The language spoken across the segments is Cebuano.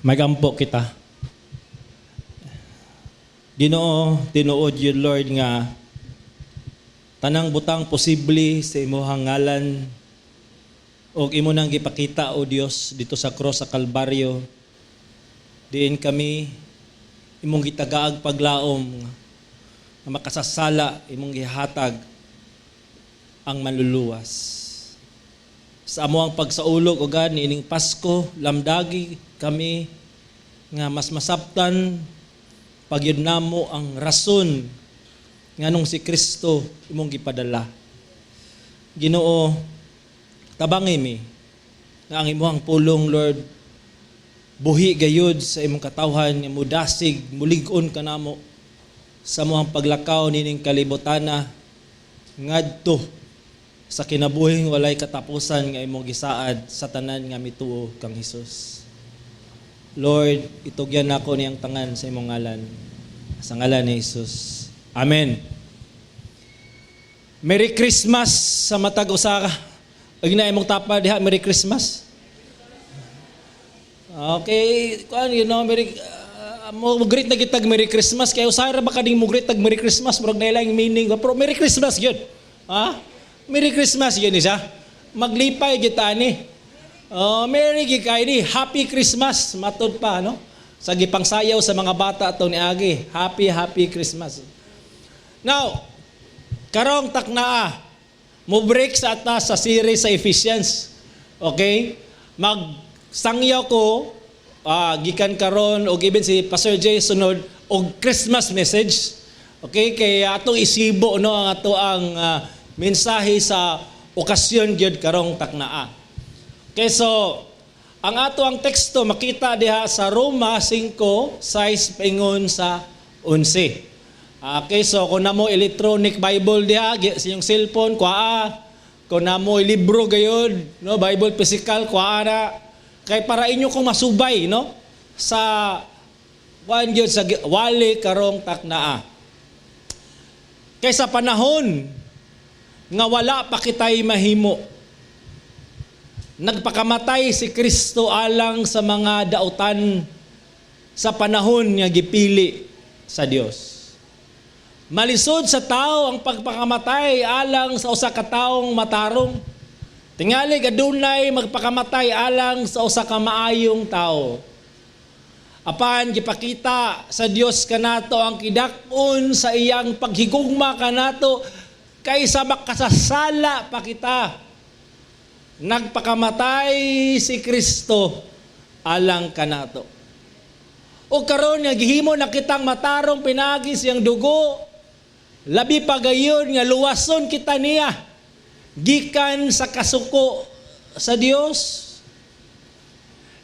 Magampo kita. Ginoo, tinuod yun, Lord, nga tanang butang posible sa imuhang ngalan og imo nang gipakita, o Dios, dito sa cross sa Kalbaryo diin kami imong gitagaag paglaom nga makasasala, imong gihatag ang manluluwas. Sa amoang pagsaulog, o God, niining Pasko, lamdagi kami nga mas masabtan pagyud namo ang rason nganong si Kristo imong gipadala. Ginoo, tabangi mi nga ang imong pulong, Lord, buhi gayud sa imong katawhan nga mudasig, mulig-on kanamo sa amoang paglakaw nining kalibotana ngadto sa kinabuhing walay katapusan nga imong gisaad sa tanan nga mituo kang Hesus. Lord, itugyan nako niyang tangan sa imong ngalan. Sa ngalan ni Jesus. Amen. Merry Christmas sa matag usa ka. Ug na imong tapa diha, Merry Christmas. Okay, kuan Merry mo greet na kitag Merry Christmas kay usahay ra ba kading mo greet tag Merry Christmas, murag naila yung meaning, pero Merry Christmas gyud. Ha? Merry Christmas gyud ni siya. Maglipay kita ni. Oh, Merry gyud kay ni. Happy Christmas matud pa, no? Sa gipangsayaw sa mga bata ato ni agi. Happy, happy Christmas. Now, karong taknaa, mo break sa ata sa series sa Ephesians. Okay? Magsangyaw ko gikan karon og even si Pastor Jay sunod og Christmas message. Okay, kay atong isibo, no, ang ato ang mensahe sa okasyon gyud karong taknaa. Okay, so ang ato ang teksto makita diha sa Roma 5, 6 paingon sa 11. Okay, so kung namo electronic Bible diha sa inyong cellphone, kuhaa. Kung namo libro gayud, no, Bible physical, kuhaa na. Kay para inyo kong masubay, no, sa kuan gyud sa wali karong taknaa. Kay sa panahon nga wala pa kitay mahimo, nagpakamatay si Kristo alang sa mga dautan sa panahon nga gipili sa Dios. Malisod sa tao ang pagpakamatay alang sa usa ka taong matarong. Tingali adunay magpakamatay alang sa usa ka maayong tao. Apan gipakita sa Dios kanato ang kidak-on sa iyang paghigugma kanato kaysa makasasala pa kita. Nagpakamatay si Kristo alang kanato. O karon nga gihimo na kitang matarong pinagi siyang dugo, labi pa gayon nga luwason kita niya gikan sa kasuko sa Dios.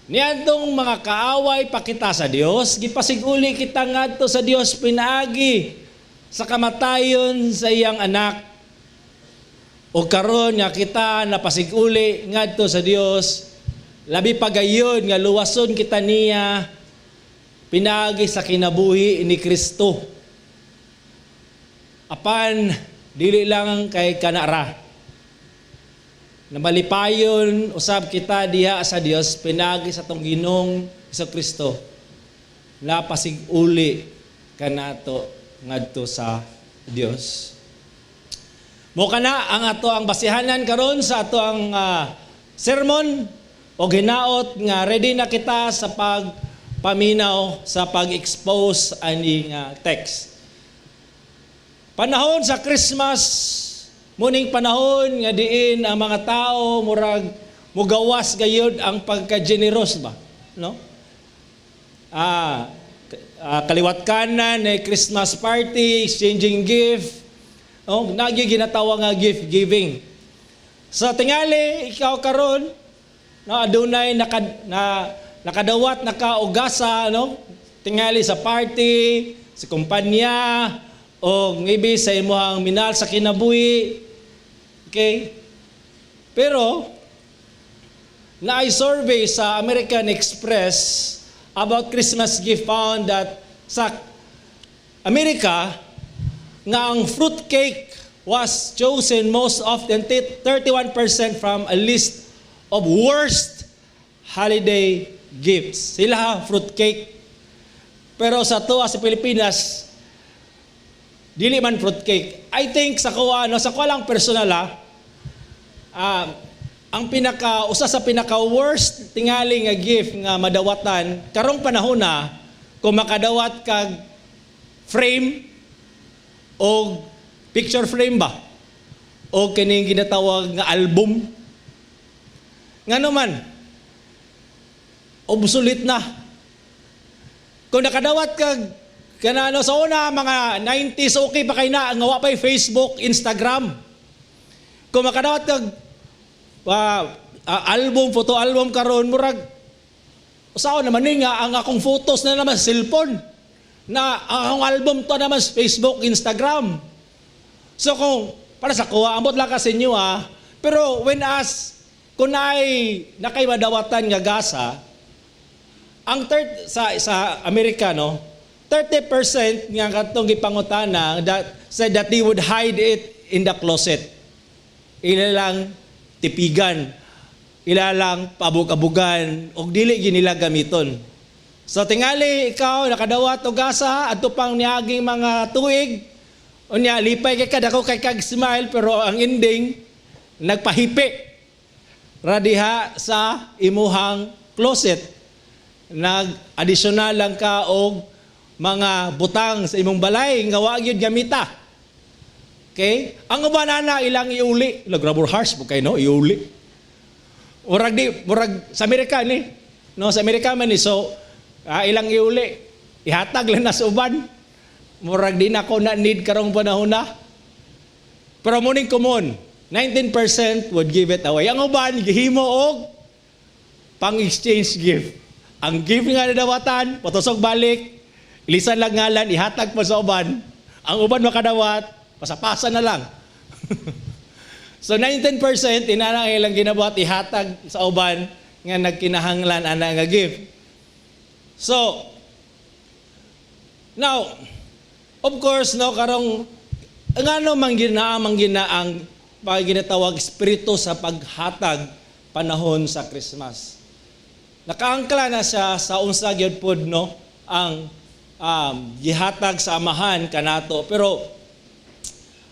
Niadtong mga kaaway pa kita sa Dios, gipasiguli kita ngadto sa Dios pinaagi sa kamatayon sa iyang anak. O karon nga kita napasiguli ngadto sa Dios, labi pa gayon nga luwason kita niya pinaagi sa kinabuhi ni Kristo. Apan dili lang kay kanara. Namalipayon usab kita diha sa Dios pinaagi sa atong Ginoong Kristo. Napasiguli kanato ngadto sa Dios. Mo kana ang ato ang basihanan karon sa ato ang sermon o hinaot nga ready na kita sa pagpaminaw sa pag-expose ani nga text. Panahon sa Christmas, muning panahon nga diin ang mga tao murag mugawas gayud ang pagka-generous ba, no? Kaliwat kanan eh, Christmas party, exchanging gift, oh, nagi ginatawa nga gift giving. Sa tingali ikaw karon, no, adunay nakadawat nakaugasa, no? Tingali sa party, sa kumpanya o maybe sa imong minahal sa kinabuhi. Okay? Pero naay survey sa American Express about Christmas gift found that sa Amerika nga ang fruit cake was chosen most often, 31%, from a list of worst holiday gifts. Sila fruit cake. Pero sa tuwa sa Pilipinas, dili man fruit cake. I think sa kuha, no, sa kuha lang personal ah, ang pinaka usa sa pinaka worst tingali nga gift nga madawatan karong panahon na, kung makadawat kag frame o picture frame ba o kining ginatawag nga album. Ngano man obsolete na. Kung nakadawat kag kana ano sa una, mga 90s, okay pa kay na nga wa pay Facebook, Instagram. Kung makadawat kag album, photo album karon, murag usaon naman ni nga ang akong photos na naman sa cellphone na, ang akong album to naman sa Facebook, Instagram. So kung para sa kuha, ambot lang kasi inyo ah. Pero when as kung naay nakay madawatan nga gasa, ang third sa Amerika, no, 30% nga katong gipangutana that said that they would hide it in the closet. Ila lang tipigan, ila lang pabug-abugan og dili gyud nila gamiton. So tingali ikaw nakadawat og gasa adto pang niaging mga tuig, unya lipay kay ka, dako kay kag smile, pero ang ending nagpahipi ra diha sa imuhang closet. Nag-additional lang ka og mga butang sa imong balay nga wa gyud gamita. Okay? Ang uban ana ilang iuli. Grabor harsh mo kay, no, iuli. Murag di murag sa Amerika ni. No, sa Amerika man ni, so ilang iuli. Ihatag lang na sa uban. Murag di na ko na need karong panahon na. Pero muning common, 19% would give it away. Ang uban gihimo og pang-exchange gift. Ang gift nga nadawatan, patusok balik, ilisan lang ngalan, ihatag pa sa uban. Ang uban makadawat, pasapasa na lang. So 19% inana ang ilang ginabuhat, ihatag sa uban nga nagkinahanglan ana nga gift. So now, of course, no, karong ngano man ginaa man gina ang pag ginatawag espiritu sa paghatag panahon sa Christmas? Nakaangkla na siya sa unsa gyud pod, no, ang gihatag sa Amahan kanato. Pero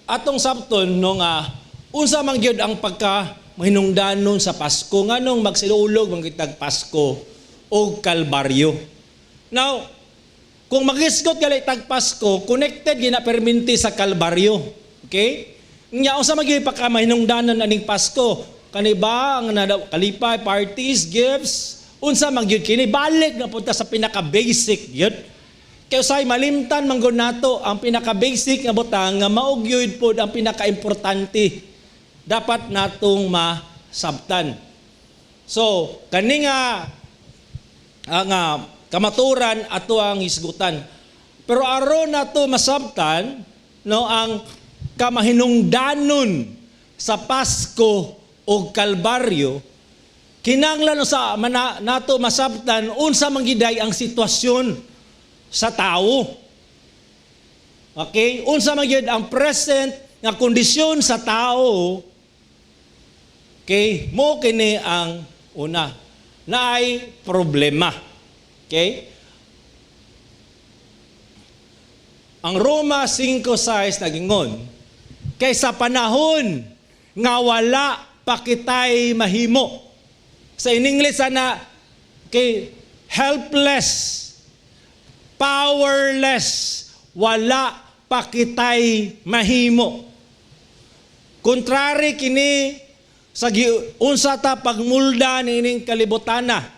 atong sabton, no, nga unsa man gyud ang pagka mahinungdanon sa Pasko, nganong magsilulog man kitag Pasko o Kalbaryo? Now, kung magisgot gali tag Pasko, connected gina perminti sa Kalbaryo. Okay? Nya unsa man gyud pagka mahinungdanon aning Pasko? Kani ba ang kalipay, parties, gifts? Unsa man gyud kini? Balik na punta sa pinaka basic gyud. Kay usay malimtan man gud nato ang pinaka basic nga butang nga mao gyud pod ang pinaka importante dapat natong masabtan. So, kani nga ang kamaturan ato ang hisgutan. Pero aron nato masabtan, no, ang kamahinungdanon sa Pasko o Kalbaryo, kinahanglan sa mana, nato masabtan unsa man giday ang sitwasyon sa tao. Okay? Unsa man gyud ang present nga kondisyon sa tao? Okay? Mo kini ang una. Naay problema. Okay? Ang Roma 5:6 nagingon, kay sa panahon nga wala pa kitay mahimo. Sa in English ana kay helpless, powerless, wala pa kitay mahimo. Contrary kini sa unsa ta pagmulda niining kalibutana.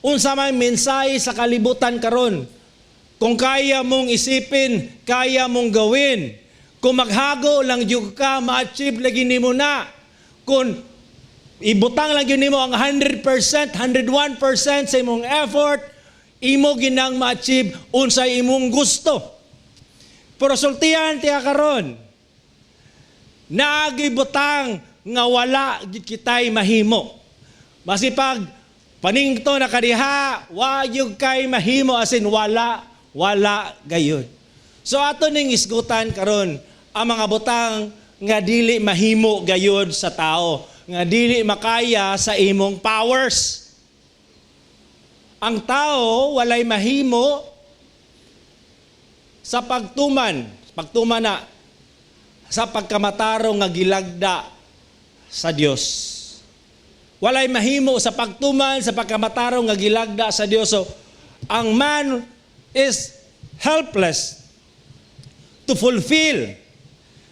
Unsa may mensahe sa kalibutan karon? Kung kaya mong isipin, kaya mong gawin. Kung maghago lang jud ka, ma-achieve lagi nimo na. Kung ibutang lang gyud nimo ang 100%, 101% sa imong effort, imo ginang ma-achieve unsay imong gusto. Pero sultihan tiya karon, naagibutang nga wala gid kitay mahimo. Masipag paningto na kadiha, wa gyud kay mahimo, as in wala, wala gayud. So ato ning isgutan karon ang mga butang nga dili mahimo gayud sa tao, nga dili makaya sa imong powers. Ang tao walay mahimo sa pagtuman na sa pagkamatarong nga gilagda sa Dios. Walay mahimo sa pagtuman sa pagkamatarong nga gilagda sa Dios. So, ang man is helpless to fulfill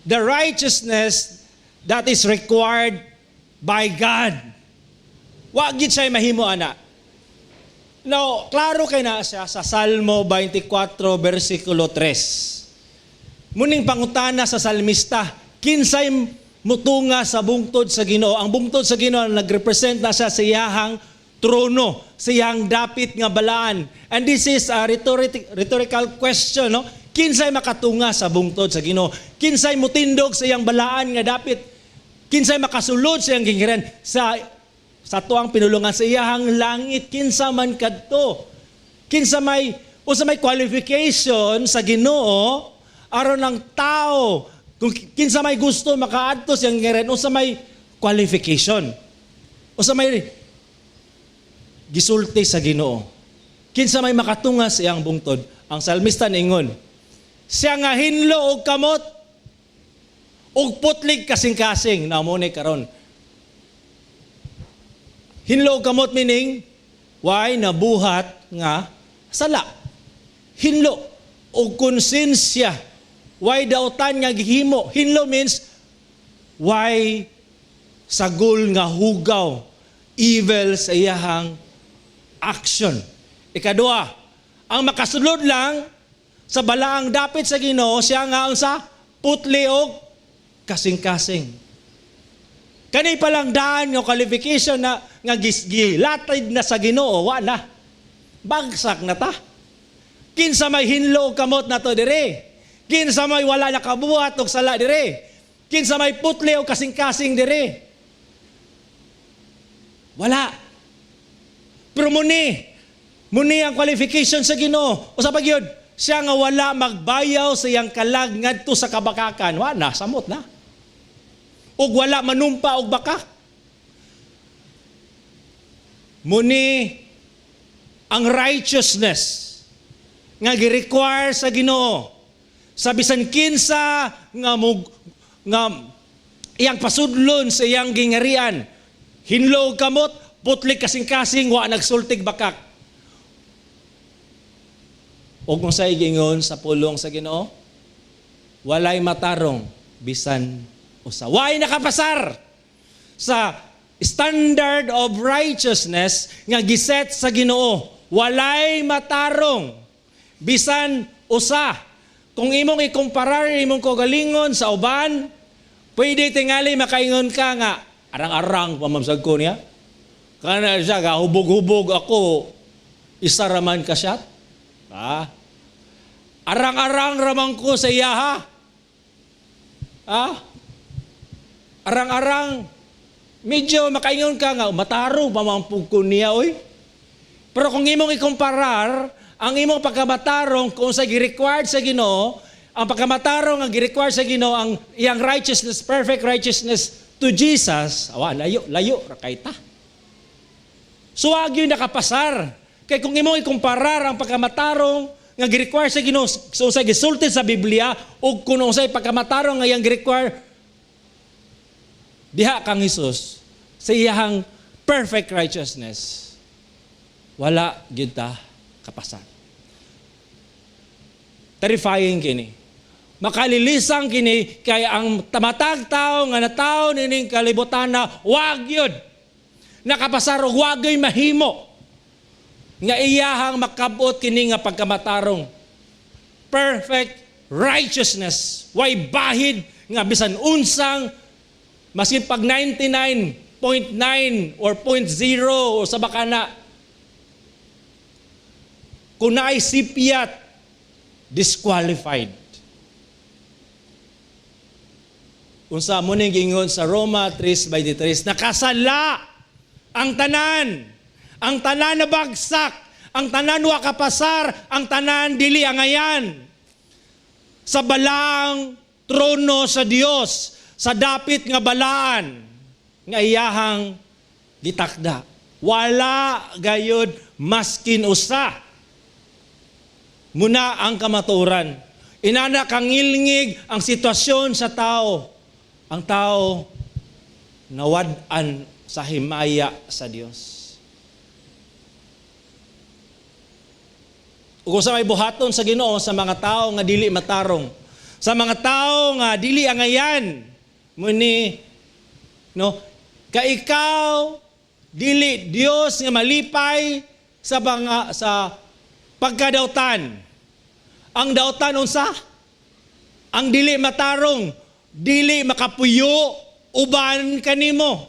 the righteousness that is required by God. Wa gid siya mahimo ana. Now, klaro kay na siya sa Salmo 24 versikulo 3. Muning pangutana sa salmista, kinsay mutunga sa bungtod sa Ginoo? Ang bungtod sa Ginoo, nagrepresent na siya sa iyahang trono, sa iyang dapit nga balaan. And this is a rhetorical question, no? Kinsay makatunga sa bungtod sa Ginoo? Kinsay mutindog sa iyang balaan nga dapit? Kinsay makasulod sa iyang gingharian sa tuang pinulungan, sa iyahang langit? Kinsa man kadto? Kinsa may, unsa may qualification sa Ginoo aron ang tao, kung kinsa may gusto makaadto sa iyang gingharian, unsa may qualification, unsa may gisulti sa Ginoo? Kinsa may makatunga sa iyang bungtod? Ang salmista ningon, siya nga hinlo og kamot ug putlig kasing-kasing. Na mo ni karon, hinlo og kamot meaning why nabuhat nga sala. Hinlo og konsensya, why dautan nga gihimo. Hinlo means why sagol nga hugaw, evil sa iyahang action. Ikaduha, ang makasulod lang sa balaang dapit sa Ginoo, siya nga unsa? Putli og kasing-kasing. Kani pa lang daan nga qualification na nga gilatid na sa Ginoo, wa na. Bagsak na ta. Kinsa may hinlo og kamot nato dire? Kinsa may wala nakabuhat og sala dire? Kinsa may putli og kasing-kasing dire? Wala. Pero muni ang qualification sa Ginoo. O sa pagyud, siya nga wala magbayaw sa iyang kalag ngadto sa kabakakan, wa na, samot na. Ug wala manumpa og bakak. Muni ang righteousness nga gi-require sa Ginoo sa bisan kinsa nga mug, nga iyang pasudlon sa iyang gingarian. Hinlo og kamot, putli kasing-kasing, wa nagsultig bakak. Og kung sa giingon sa pulong sa Ginoo, walay matarong bisan usa. Way nakapasar sa standard of righteousness nga giset sa Ginoo. Walay matarong bisan usa. Kung imong ikumparar imong kaugalingon sa uban, pwede tingali makaingon ka nga arang-arang pamamsag ko niya. Kana siya gahubog-hubog, ako isa raman ka shot. Ah. Arang-arang ramang ko sa iya ha. Ah? Arang-arang, medyo makaingon ka nga matarong pamampug ko niya, oy. Pero kung imong ikumparar ang imong pagkamatarong kung sa gi-required sa Ginoo, ang pagkamatarong ang gi-require sa Ginoo, ang iyang righteousness, perfect righteousness to Jesus, awa, layo, layo ra kay ta. So wag yun nakapasar. Kay kung imong ikumparar ang pagkamatarong nga gi-require sa Ginoo so sa gisulti sa Biblia ug kung unsay pagkamatarong nga iyang gi-require diha kang Hesus sa iyang perfect righteousness, wala gyud ta kapasar. Terrifying kini. Makalilisang kini kay ang matag tao nga natawo nining kalibutan na wag yun nakapasar og wagay mahimo nga iyahang makabot kini nga pagkamatarong. Perfect righteousness. Way bahid nga bisan unsang maski pag 99.9 or 0.0 o sa bakana, kung naay sipyat, disqualified. Unsa mo ning giingon sa Roma 3:23, nakasala ang tanan. Ang tanan na bagsak, ang tanan wa kapasar, ang tanan dili angayan sa balaang trono sa Dios, sa dapit nga balaan nga iyahang gitakda. Wala gayod maskin usa. Muna ang kamatuoran. Inana kangilngig ang sitwasyon sa tao. Ang tao nawad-an sa himaya sa Dios. Ug sa may buhaton sa Ginoo sa mga tao nga dili matarong, sa mga tao nga dili angayan, muni, no, kay ikaw dili Dios nga malipay sa mga sa pagkadawtan. Ang dautan unsa? Ang dili matarong, dili makapuyo uban kanimo.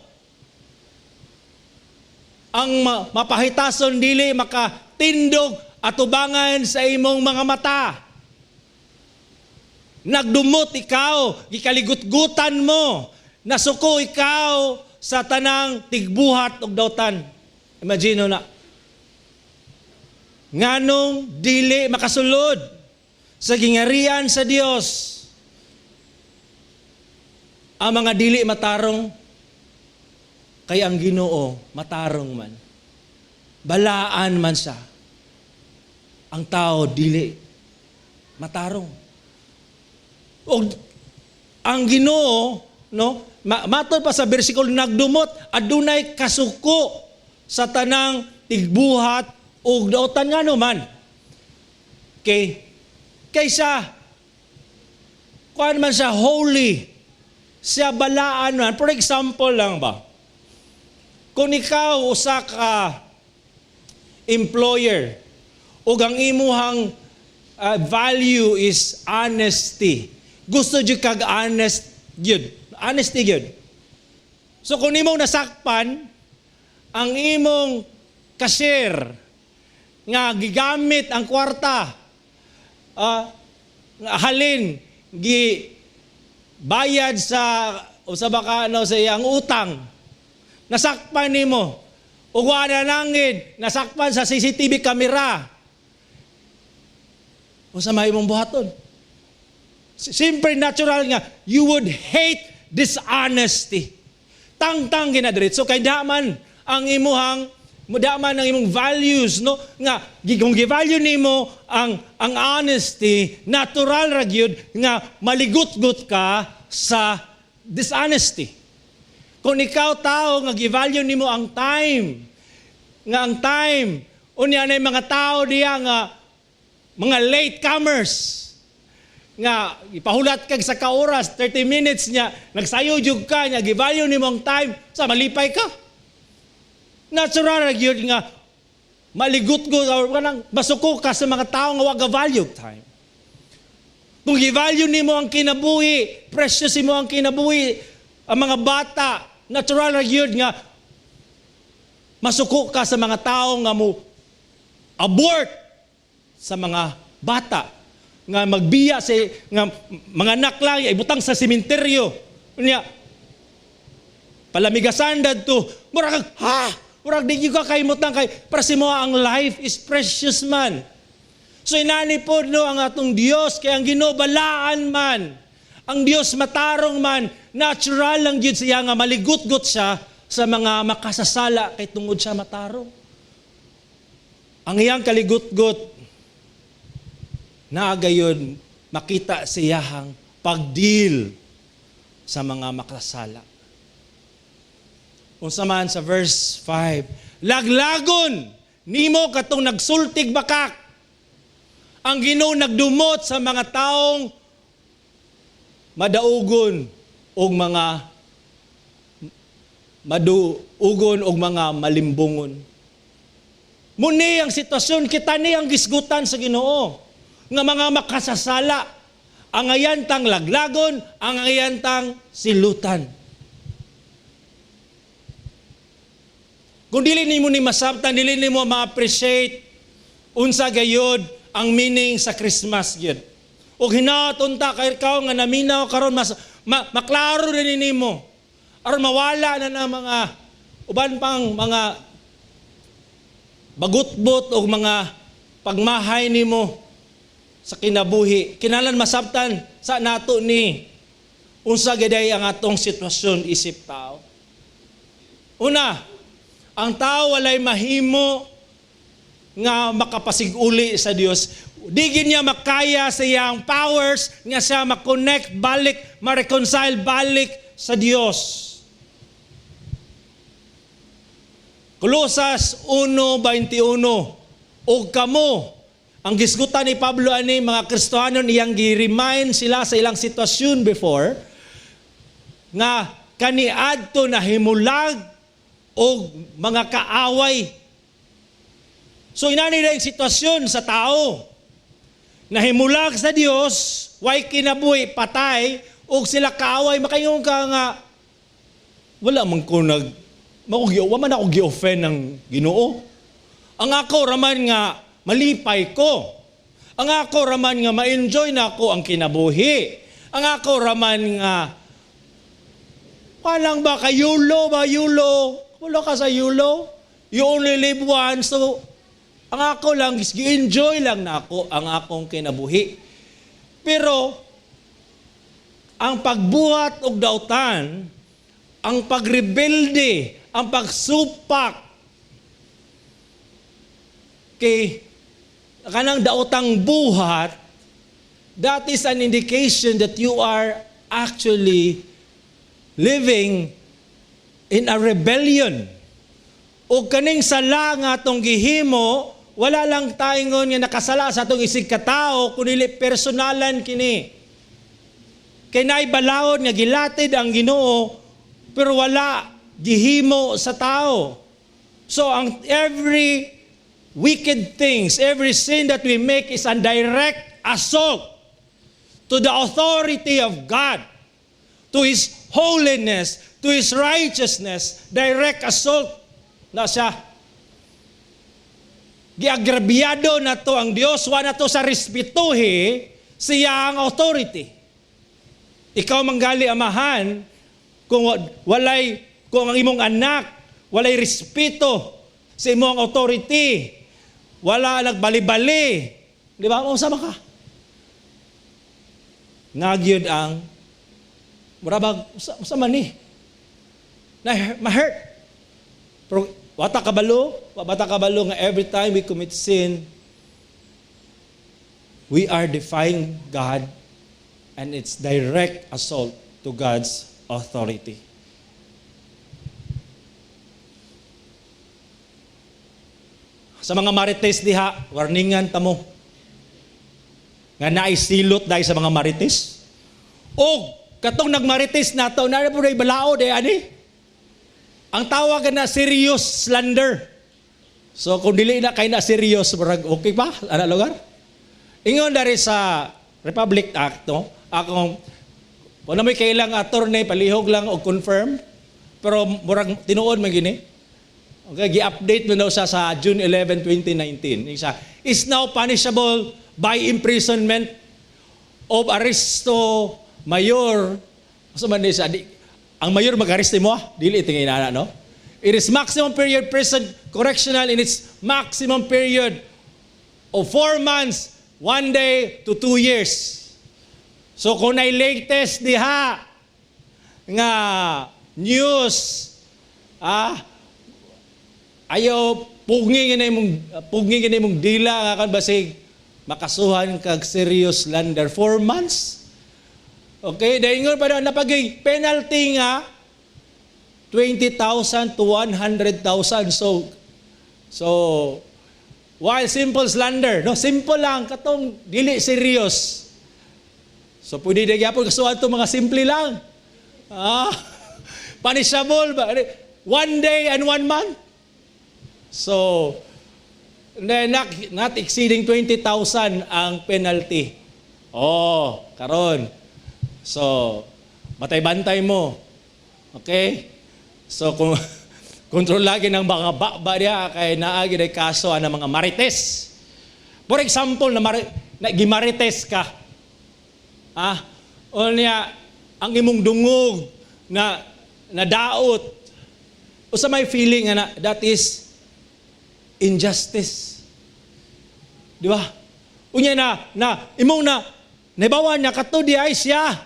Ang mapahitason dili makatindog atubangan sa imong mga mata. Nagdumot ikaw, gikaligutgutan mo, nasuko ikaw sa tanang tigbuhat og dautan. Imagine na. Nganong dili makasulod sa gingarian sa Dios ang mga dili matarong? Kay ang Ginoo matarong man. Balaan man siya. Ang tao dili matarong. Og ang Ginoo, no, matod pa sa bersikulo, nagdumot, adunay kasuko sa tanang tigbuhat og dautan. Ngano man? Kay kaysa kuan man siya, holy siya, balaan man. For example lang ba, kung ikaw usa ka employer ug ang imuhang value is honesty, gusto jud kag honest gyud, honesty gyud. So kung imong nasakpan ang imong cashier nga gigamit ang kwarta nga halin gi bayad sa o sa baka ano sa iyang utang, nasakpan nimo ug wala langid nasakpan sa CCTV camera, unsa may imong buhaton? Siyempre, natural nga you would hate dishonesty. Tangtang ginadiretso kay daman ang imuhang mudaman ang imong values, no, nga kung gi-value nimo ang honesty, natural ra gyud nga maligutgut ka sa dishonesty. Kung ikaw tao nga gi-value nimo ang time, nga ang time, unya na mga tao diya nga mga latecomers nga ipahulat kag sa ka oras, 30 minutes niya nagsayo jud ka niya, gi-value nimo ang time, sa malipay ka? Natural ra gyud nga maligot-got or kanang masuko ka sa mga tao nga wa ga-value time. Kung gi-value nimo ang kinabuhi, precious mo ang kinabuhi, ang mga bata, natural ra gyud nga masuko ka sa mga tao nga mo abort sa mga bata, nga magbiya sa nga mga anak lang ibutang sa sementeryo niya, palamigasan dadto. Murag kag, ha, murag di ka kaimutang kay para sa imo ang life is precious man. So inani po, no, ang atong Dios, kay ang Ginoo balaan man, ang Dios matarong man, natural lang gyud siya nga maligutgot siya sa mga makasasala kay tungod siya matarong. Ang iyang kaligutgot naa gayon makita siyahang pagdeal sa mga makasala. Unsa man sa verse 5, laglagon nimo katong nagsultig bakak. Ang Ginoo nagdumot sa mga taong madaugon og mga maduugon og mga malimbungon. Muni ang sitwasyon, kita ni ang gisgutan sa Ginoo nga mga makasasala. Ang ayantang laglagon, ang ayantang silutan. Kung dili nimo ni masabtan, dili nimo ma-appreciate unsa gayod ang meaning sa Christmas gyud. Og hinaot unta kay ikaw nga naminaw karon mas maklaro na nimo. Aron mawala na na mga uban pang mga bagutbot o mga pagmahay nimo sa kinabuhi. Kinahanglan masabtan sa nato ni unsa gaday ang atong sitwasyon isip tao. Una, Ang tao walay mahimo nga makapasig-uli sa Dios. Di gyud niya makaya sa iyang powers nga siya makonect balik, ma-reconcile balik sa Dios. Kolosas 1:21. Og kamo, ang gisgutan ni Pablo ani mga Kristohanon, iyang gi-remind sila sa ilang sitwasyon before nga kaniadto na himulag og mga kaaway. So inani na yung sitwasyon sa tao. Nahimulag sa Dios, way kinabuhi, patay, og sila kaaway, makaingon ka nga wala man ko nag wa man ako gi-offend ng Ginoo. Ang ako raman nga malipay ko. Ang ako raman nga ma-enjoy na ako ang kinabuhi. Ang ako raman nga walang ba ka YOLO ba, YOLO? Wala ka sa YOLO? You only live once. So, ang ako lang, gi-enjoy lang na ako ang akong kinabuhi. Pero, ang pagbuhat og dautan, ang pagrebelde, ang pagsupak, kay kanang daotang buhat, that is an indication that you are actually living in a rebellion. O kaning sala nga atong gihimo, wala lang taingon nga nakasala sa atong isig katao, kundi personalan kini. Kay naay balaod nga gilatid ang Ginoo, pero wala gihimo sa tao. So ang every wicked things, every sin that we make is a direct assault to the authority of God, to His holiness, to His righteousness, direct assault na siya. Giagrabyado na to ang Dios, wa na to sa respetuhi siya ang authority. Ikaw manggali amahan, kung walay, kung ang imong anak walay respeto sa imong authority, wala nagbalibali, di ba? Unsa man ka? Nagyud ang murabag usa man ni na ma-hurt. Pero wata kabalo, wata kabalo nga every time we commit sin, we are defying God and it's direct assault to God's authority. Sa mga marites diha, warningan ta mo. Nga naay silot dahil sa mga marites. O katong nagmarites nato, naa po balaod eh, ani? Ang tawag na serious slander. So kung dili na kay na serious, murag okay pa ana lugar? Ingon dari sa Republic Act, no? Akong wala may kailang attorney, palihog lang og confirm. Pero murag tinuod man gini. Okay, gi-update mo daw siya sa June 11, 2019. Isa is now punishable by imprisonment of arresto mayor. So man di siya, di, ang mayor mag-arresto mo, ah? Dili tingin na, no? It is maximum period prison correctional in its maximum period of 4 months, 1 day to 2 years. So kung na latest diha nga news, ayo pugngi gina imong dila nga kan basig makasuhan kag serious slander 4 months. Okay, dahil pa na napagay penalty nga 20,000 to 100,000. So while simple slander, no, simple lang katong dili serious. So pwede na gyapon kasuhan to mga simple lang. Punishable ba? 1 day and 1 month. So not exceeding 20,000 ang penalty. Oh, karon. So, batay-bantay mo. Okay? So, kung kontrol lagi ng mga baba diya, kay naagi day kaso ang mga marites. For example, na gimarites ka. O niya, ang imong dungog na nadaot. Usa may feeling nga na, that is injustice. Di ba? Unya na imong na nabawan niya kato di ay siya.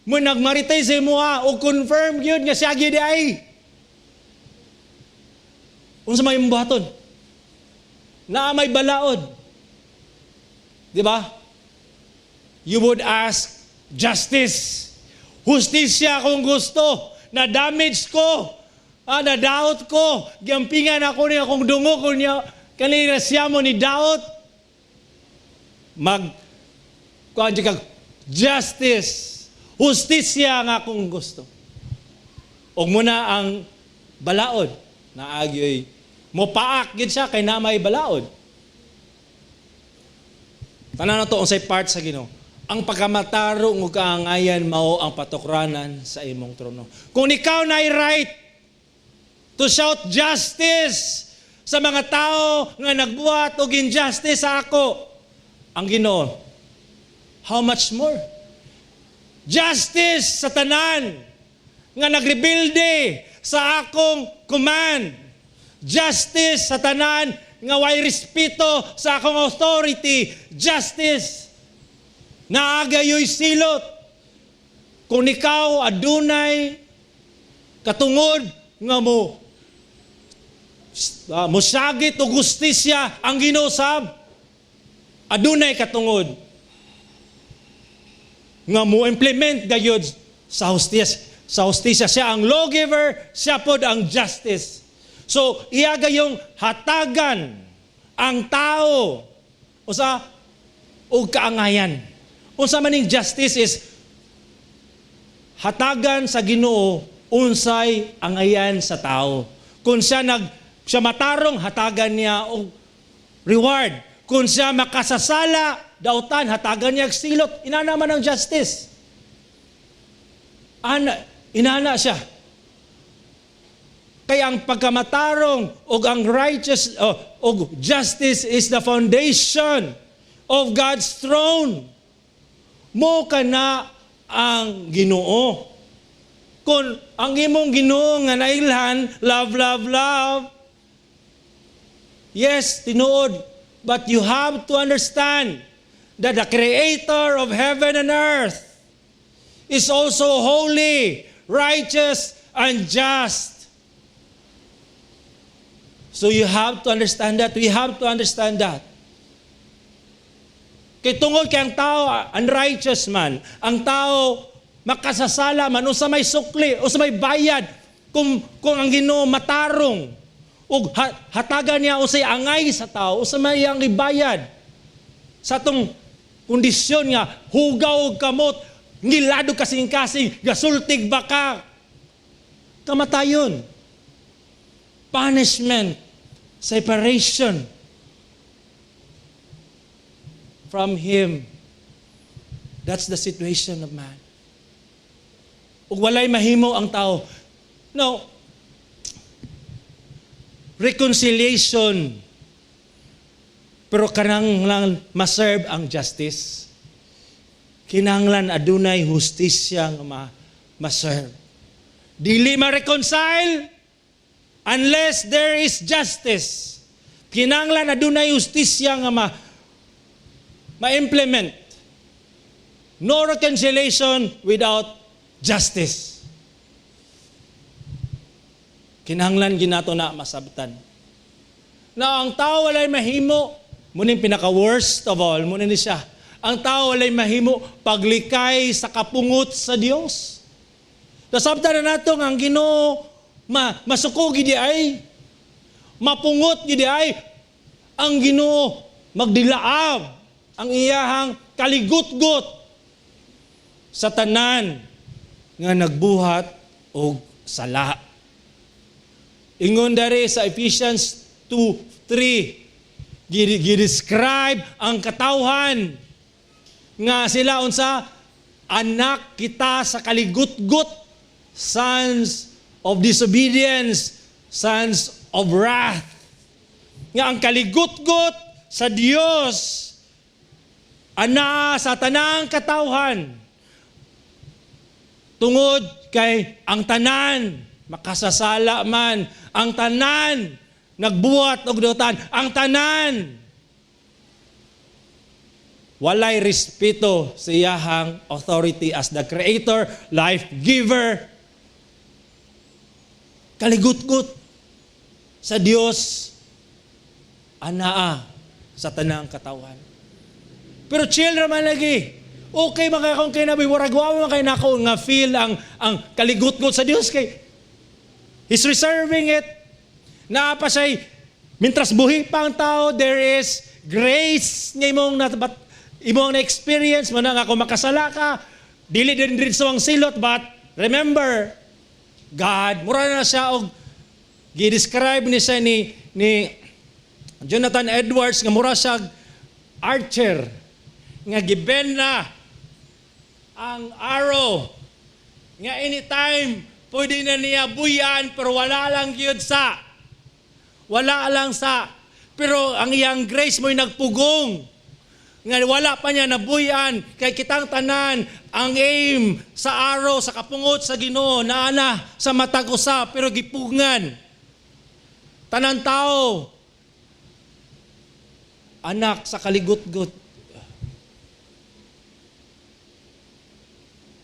Mo nagmarites sa imo ha, o confirm gyud nga siya gyud ay. Unsa may imong buhaton? Naa may balaod. Di ba? You would ask justice. Hustisya kung gusto. Na-damage ko. Ah, nadaot ko. Giampingan ako niya akong dungog ko niya. Kanina siya mo ni daot. Mag, kuan kag justice. Hustisya nga akong gusto. Og muna ang balaod. Naagyoy mo paak gid siya kay na may balaod. Tanan na to unsay part sa Ginoo. Ang pagkamatarong ug kaangayan mao ang patukranan sa imong trono. Kung ikaw na right to shout justice sa mga tao nga nagbuhat og injustice sa ako, ang Ginoo, how much more? Justice sa tanan nga nagrebelde sa akong command. Justice sa tanan nga way respeto sa akong authority. Justice. Naagayoy silot. Kung ikaw adunay katungod nga mo musagit og hustisya ang Ginoo sab, adunay katungod nga mo implement gayud sa hustisya. Siya ang lawgiver, siya pod ang justice. So iya gayong hatagan ang tao usa og kaangayan. Unsa man ning justice is hatagan sa Ginoo unsay angayan sa tao. Kung siya matarong, hatagan niya og reward. Kung siya makasasala, dautan, hatagan niya og silot. Inana man ang justice. Ana, inana siya. Kaya ang pagkamatarong og ang righteous og justice is the foundation of God's throne. Mo kana ang Ginoo. Kung ang imong Ginoo nga nailhan, love, love, love. Yes, tinuod. But you have to understand that the creator of heaven and earth is also holy, righteous, and just. So you have to understand that. We have to understand that. Kay tungod kay ang tao unrighteous man, ang tao makasasala man, usa may sukli, usa may bayad kung ang Ginoo matarong ug hatagan niya usay angay sa tao, usa may iyang ibayad sa atong kondisyon nga hugaw og kamot, ngilado kasing-kasing, gasultig baka, kamatayon, punishment, separation from Him. That's the situation of man. Ug walay mahimo ang tao. No. Reconciliation. Pero kinahanglan ma-serve ang justice. Kinahanglan adunay hustisya nga ma-serve. Dili ma-reconcile unless there is justice. Kinahanglan adunay hustisya nga ma-implement. No reconciliation without justice. Kinahanglan ginato na masabtan. Na ang tao walay mahimo, muning pinaka-worst of all, muna ni siya. Ang tao walay mahimo paglikay sa kapungot sa Dios. Nasabtan na nato nga ang Ginoo masuko gid ay, mapungot gid ay ang Ginoo, magdilaab ang iyahang kaligutgot sa tanan nga nagbuhat og sala. Ingon dari sa Ephesians 2:3, gi-describe ang katawhan nga sila unsa? Anak kita sa kaligutgot, sons of disobedience, sons of wrath. Nga ang kaligutgot sa Dios ana sa tanang katawhan tungod kay ang tanan makasasala man, ang tanan nagbuhat og dautan, ang tanan walay respeto sa iyahang authority as the creator, life giver. Kaligutgot. Sa Dios anaa sa tanang katawan. Pero chill ra man lagi. Okay man kay akong kinabuhi, murag wa man kay nako nga feel ang kaligutgot sa Dios kay He's reserving it. Naa pa siya'y, mintras buhi pa ang tao, there is grace nga imong na, but, imong na-experience mo na nga kung makasala ka, dili din diretso ang silot, but remember, God, mura na siya og gi-describe ni siya ni Jonathan Edwards nga mura siya archer nga gi-bend na ang arrow nga anytime pwede na niya buyan, pero wala lang sa, pero ang iyang grace mo'y nagpugong nga wala pa niya nabuyan, kay kitang tanan ang aim sa arrow sa kapungot sa Ginoo naa na sa matag usa, pero gipugngan. Tanan tao anak sa kaligutgot.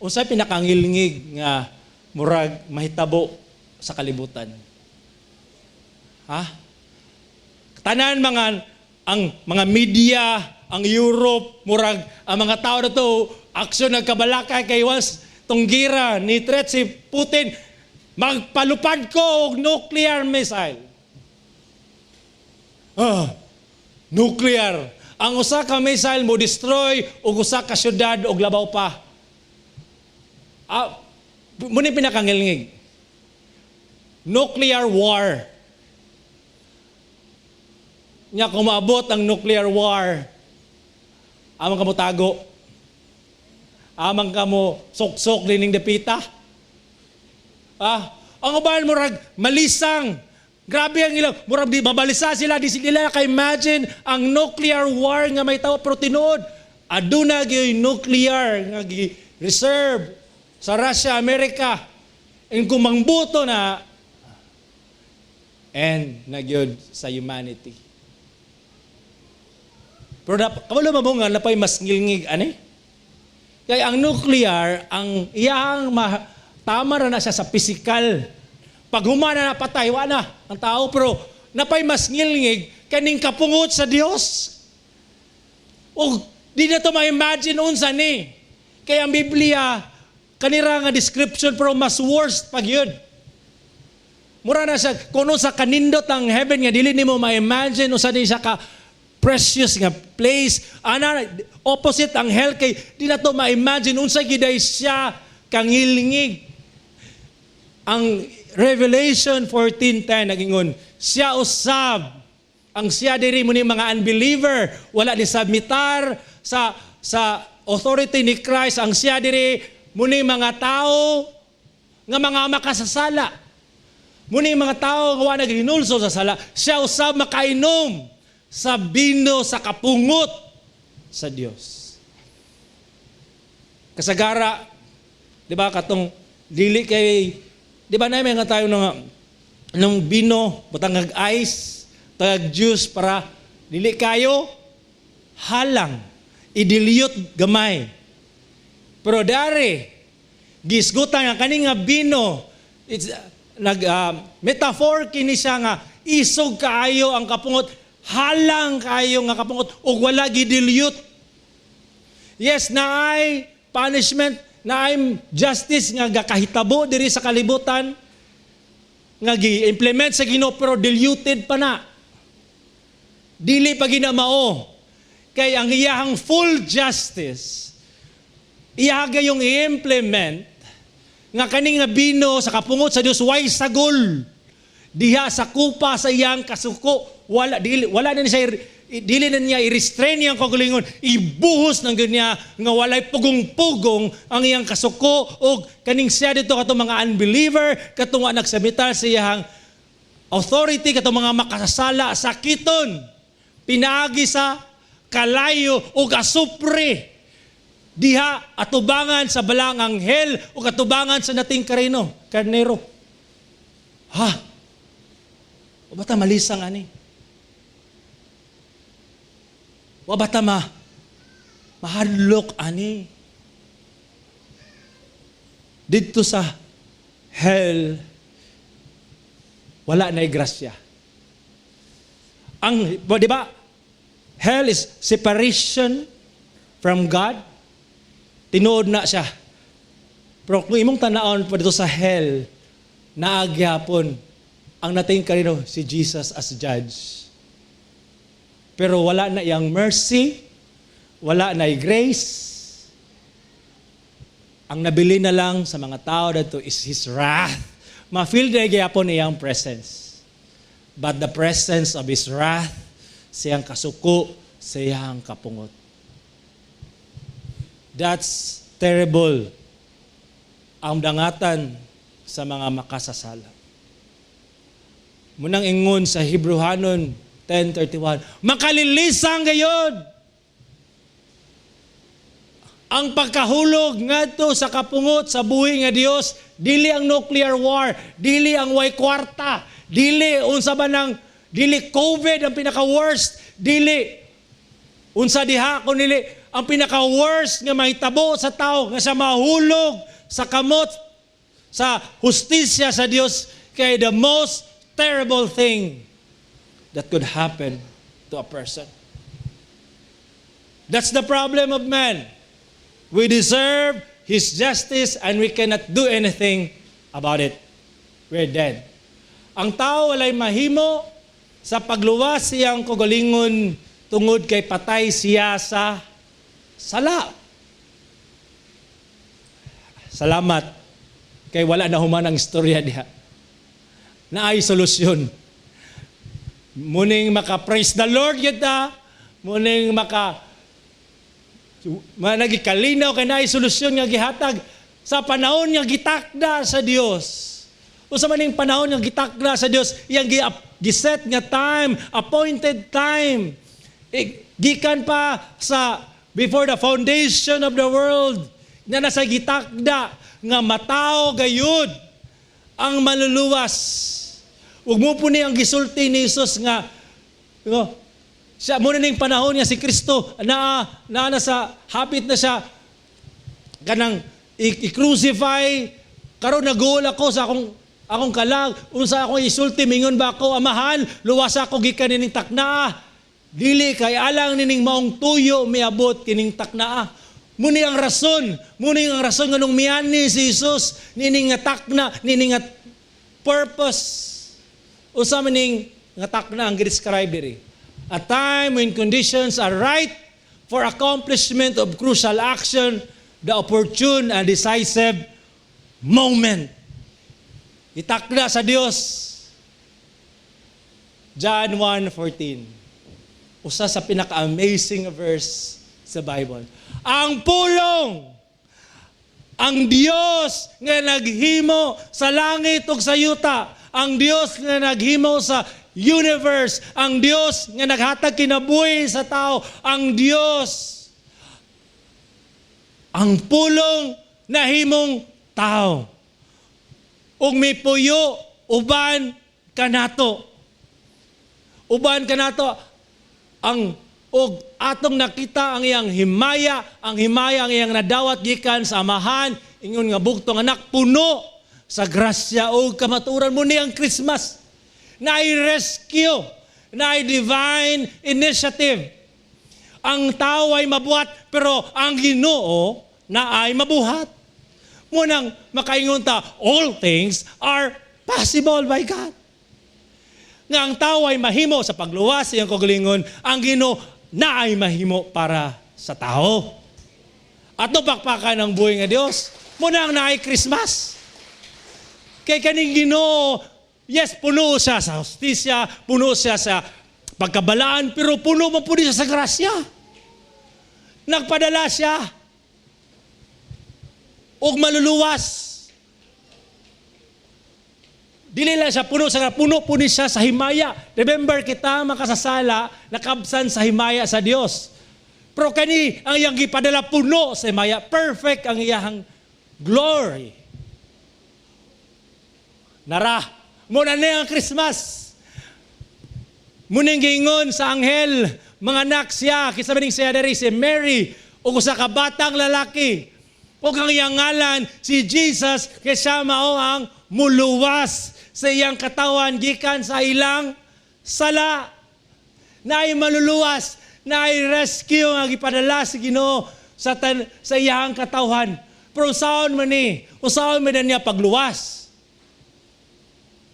Unsay pinakangilngig nga murag mahitabo sa kalibutan? Ha? Tanan mga ang mga media, ang Europe, murag ang mga tao na to, aksyon nagkabalaka kay once tunggira ni threat si Putin, magpalupad ko og nuclear missile. Ah, nuclear. Ang usa ka missile mo destroy og usa ka syudad og labaw pa. Ah, mao ni pinakangilngig. Nuclear war. Nya kung maabot ang nuclear war, amang kamo tago. Amang kamo suksok nining dapita. Ah, ang uban murag malisang. Grabe ang ilang, murag di mabalisa sila, di sila ka-imagine ang nuclear war nga may tao, pero tinuod, aduna gyud nuclear nga gi-reserve sa Russia, America. And kung mangbuto na, and na gyud sa humanity. Pero kabalo mo nga napay mas ngilngig ani? Kay ang nuclear, ang iyang tama ra na siya sa physical. Pag humana na, patay, wa na ang tao, pero napay mas ngilngig kaning kapungot sa Dios. O di na to ma-imagine unsa ni. Kaya ang Biblia kanira nga description, pero mas worst pag yun. Mura na siya kuno sa kanindot ang heaven nga dili nimo ma-imagine usa ni siya ka precious nga place. Ana opposite ang hell kay di na to ma-imagine unsa giday siya kangilngig. Ang Revelation 14:10 nagingon, siya usab, ang siya diri mo ni mga unbeliever, wala ni submitar sa authority ni Christ. Ang siya diri mo ni mga tao nga mga makasasala. Mo ni mga tao nga wa naghinulsol sa sala, siya usab makainom sa bino sa kapungot sa Dios. Kasagara, di ba katong dili kay, di ba na may nga tayo ng bino, butang ag ice, tag juice para dili kayo halang, i-dilute gamay. Pero dari gisgutan nga kani nga bino, it's nag metaphor kini siya nga isog kaayo ang kapungot, halang kaayo nga kapungot ug wala gi-dilute. Yes, naay punishment, naay justice nga gakahitabo diri sa kalibutan nga gi-implement sa Ginoo, pero diluted pa na. Dili pa ginamao. Kay ang iyahang full justice, iyaha yung i-implement nga kaning nga bino sa kapungot sa Dios way sagol diha sa kupa sa iyang kasuko. Wala, dili, wala na siya, dili na niya i-restrain iyang kaugalingon, ibuhos ng niya nga walay pugong-pugong ang iyang kasuko og kaning siya dito katong mga unbeliever, katong wa nagsamitar sa iyang authority, katong mga makasasala, sakiton pinaagi sa kalayo ug asupre diha atubangan sa balang anghel ug atubangan sa nating karino karnero. Ha, wa ba ta malisang ani? Wa ba ta mahadlok ani? Didto sa hell, wala na grasya. Ang, di ba? Hell is separation from God. Tinuod na siya. Pero kung imong tanawon pa dito sa hell, naa gyapon ang nating kanino si Jesus as judge. Pero wala na iyang mercy, wala na grace. Ang nabili na lang sa mga tao dito is His wrath. Ma-feel na gyapon iyang presence. But the presence of His wrath, siyang kasuko, siyang kapungot. That's terrible ang dangatan sa mga makasasala. Munang ingon sa Hebrehanon 10:31, makalilisang gayod ang pagkahulog ngadto sa kapungot sa buhi nga Dios. Dili ang nuclear war, dili ang way kwarta, dili unsa ba nang, dili COVID ang pinaka worst, dili unsa diha kun dili ang pinaka worst nga mahitabo sa tao nga sa mahulog sa kamot sa hustisya sa Dios, kay the most terrible thing that could happen to a person. That's the problem of man. We deserve His justice and we cannot do anything about it. We're dead. Ang tao walay mahimo sa pagluwas siyang kaugalingon tungod kay patay siya sa sala. Salamat kay wala na human ang istorya diha. Naay solusyon. Muning maka-praise the Lord kita, muning maka nagkalinaw kay naay solusyon nga gihatag sa panahon nga gitakda sa Dios. Unsa man ning panahon nga gitakda sa Dios, iyang giset nga time, appointed time. Gikan pa sa before the foundation of the world na nasa gitakda nga matawo gayud ang maluluwas. Ug mao po ni ang gisulti ni Jesus nga no, siya muna ning panahon nga si Kristo naa naa na sa hapit na siya kanang i-crucify. Karon naguol ako sa akong kalag, unsa akong isulti? Mingon ba ako, "Amahan, luwas ako gikan nining taknaa"? Dili, kay alang nining maong tuyo miabot kining taknaa. Muni ang rason nganong miani si Jesus nining nga takna, nining nga purpose. Unsa man ning nga takna ang gi-describe diri? A time when conditions are right for accomplishment of crucial action, the opportune and decisive moment. Itakda sa Dios. John 1:14. Usa sa pinaka-amazing verse sa Bible. Ang pulong, ang Dios nga naghimo sa langit ug sa yuta, ang Dios nga naghimo sa universe, ang Dios nga naghatag kinabuhi sa tao, ang Dios, ang pulong nahimong tao. Ug mipuyo uban kanato. Uban kanato ang og atong nakita ang iyang himaya, ang himaya ang iyang nadawat gikan sa Amahan, ingon nga bugtong anak, puno sa grasya ug kamatuoran. Mo ni ang Christmas. Naay rescue, naay divine initiative. Ang tao ay mabuhat, pero ang Ginoo na ay mabuhat. Munang makaingon ta, all things are possible by God. Nga ang tao ay mahimo sa pagluwas sa iyang kaugalingon, ang Ginoo na ay mahimo para sa tao. Ato pakpakan ang buhi nga Dios. Muna ang naay Christmas. Kay kaning Ginoo, yes, puno siya sa hustisya, puno siya sa pagkabalaan, pero puno man po siya sa grasya. Nagpadala siya og maluluwas. Dili lang siya puno sa puno po ni siya sa himaya. Remember, kita makasasala, nakabsan sa himaya sa Dios. Pero kani ang iyang gipadala puno sa himaya, perfect ang iyang glory. Nara, muna na ang Christmas. Muning giingon sa anghel, manganak siya, kinsa man ning siya diri? Si Mary, ug usa ka batang lalaki. Ug ang iyang ngalan si Jesus, kay siya mao ang muluwas sa iyang katawan gikan sa ilang sala. Naay maluluwas, naay rescue nga gipadala sa Ginoo sa iyang katawhan. Pero usaon man ni, usaon man na niya pagluwas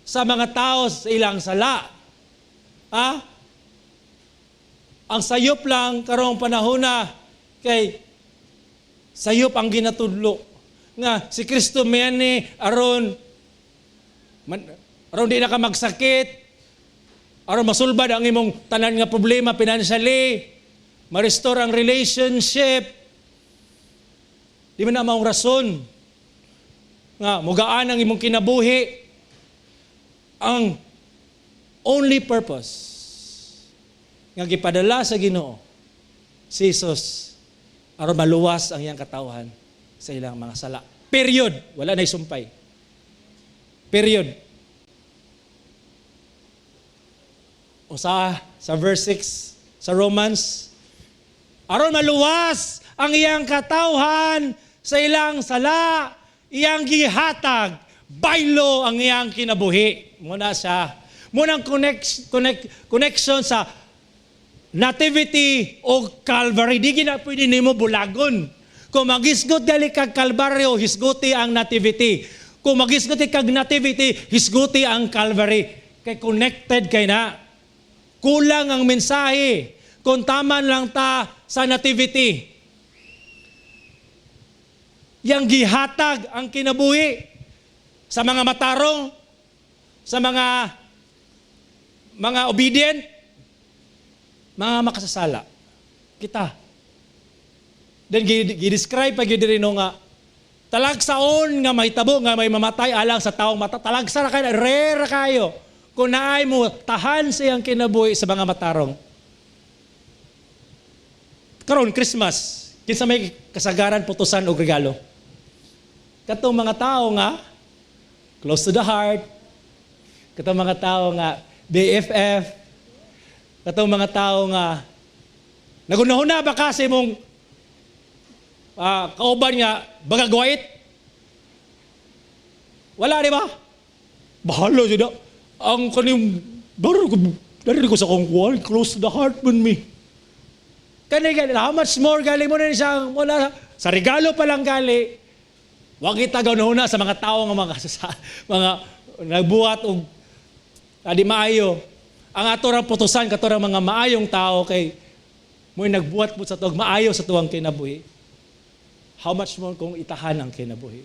sa mga tao sa ilang sala? Ha? Ang sayop lang karong panahon na kay sayop ang ginatudlo nga si Kristo ni aron man, aron di na ka magsakit, aron masulbad ang imong tanan nga problema financially, ma-restore ang relationship. Di man na maong rason nga mugaan ang imong kinabuhi. Ang only purpose nga gipadala sa Ginoo si Jesus aron maluwas ang iyang katawhan sa ilang mga sala. Period. Wala na isumpay. Period. O sa verse 6 sa Romans, aron maluwas ang iyang katawhan sa ilang sala, iyang gihatag baylo ang iyang kinabuhi. Muna siya. Munang connection sa Nativity o Calvary. Di gina pwede nimo bulagon. Kung magisgot gali kag Calvary, hisguti ang Nativity. Kung magisgot kag Nativity, hisguti ang Calvary. Kay connected kay na. Kulang ang mensahe kung tama lang ta sa Nativity. Yang gihatag ang kinabuhi sa mga matarong, sa mga obedient, mga makasasala. Kita. Then gi-describe pa gyud diri, no, nga talagsaon nga mahitabo nga may mamatay alang sa taong mata. Talagsa ra kayo, rare kayo kung naay mo tahan sa iyang kinabuhi sa mga matarong. Karon Christmas, kinsa may kasagaran putusan og regalo? Katong mga tao nga close to the heart, katong mga tao nga BFF, katong mga tao nga nagunahuna ba ka sa imong kauban nga bagagwait? Wala, di ba? Bahala siya. Ang kaning baro ko dari ko sa akong kuwan, close to the heart man mi. Kani gali, how much more gali mo na siya wala sa regalo pa lang gali. Wag kita ganuna sa mga tao nga mga nagbuhat og adi maayo. Ang ato ra putusan kato ra mga maayong tao kay mo'y nagbuhat po sa tuwag maayo sa tuwang kinabuhi. How much more kung itahan ang kinabuhi?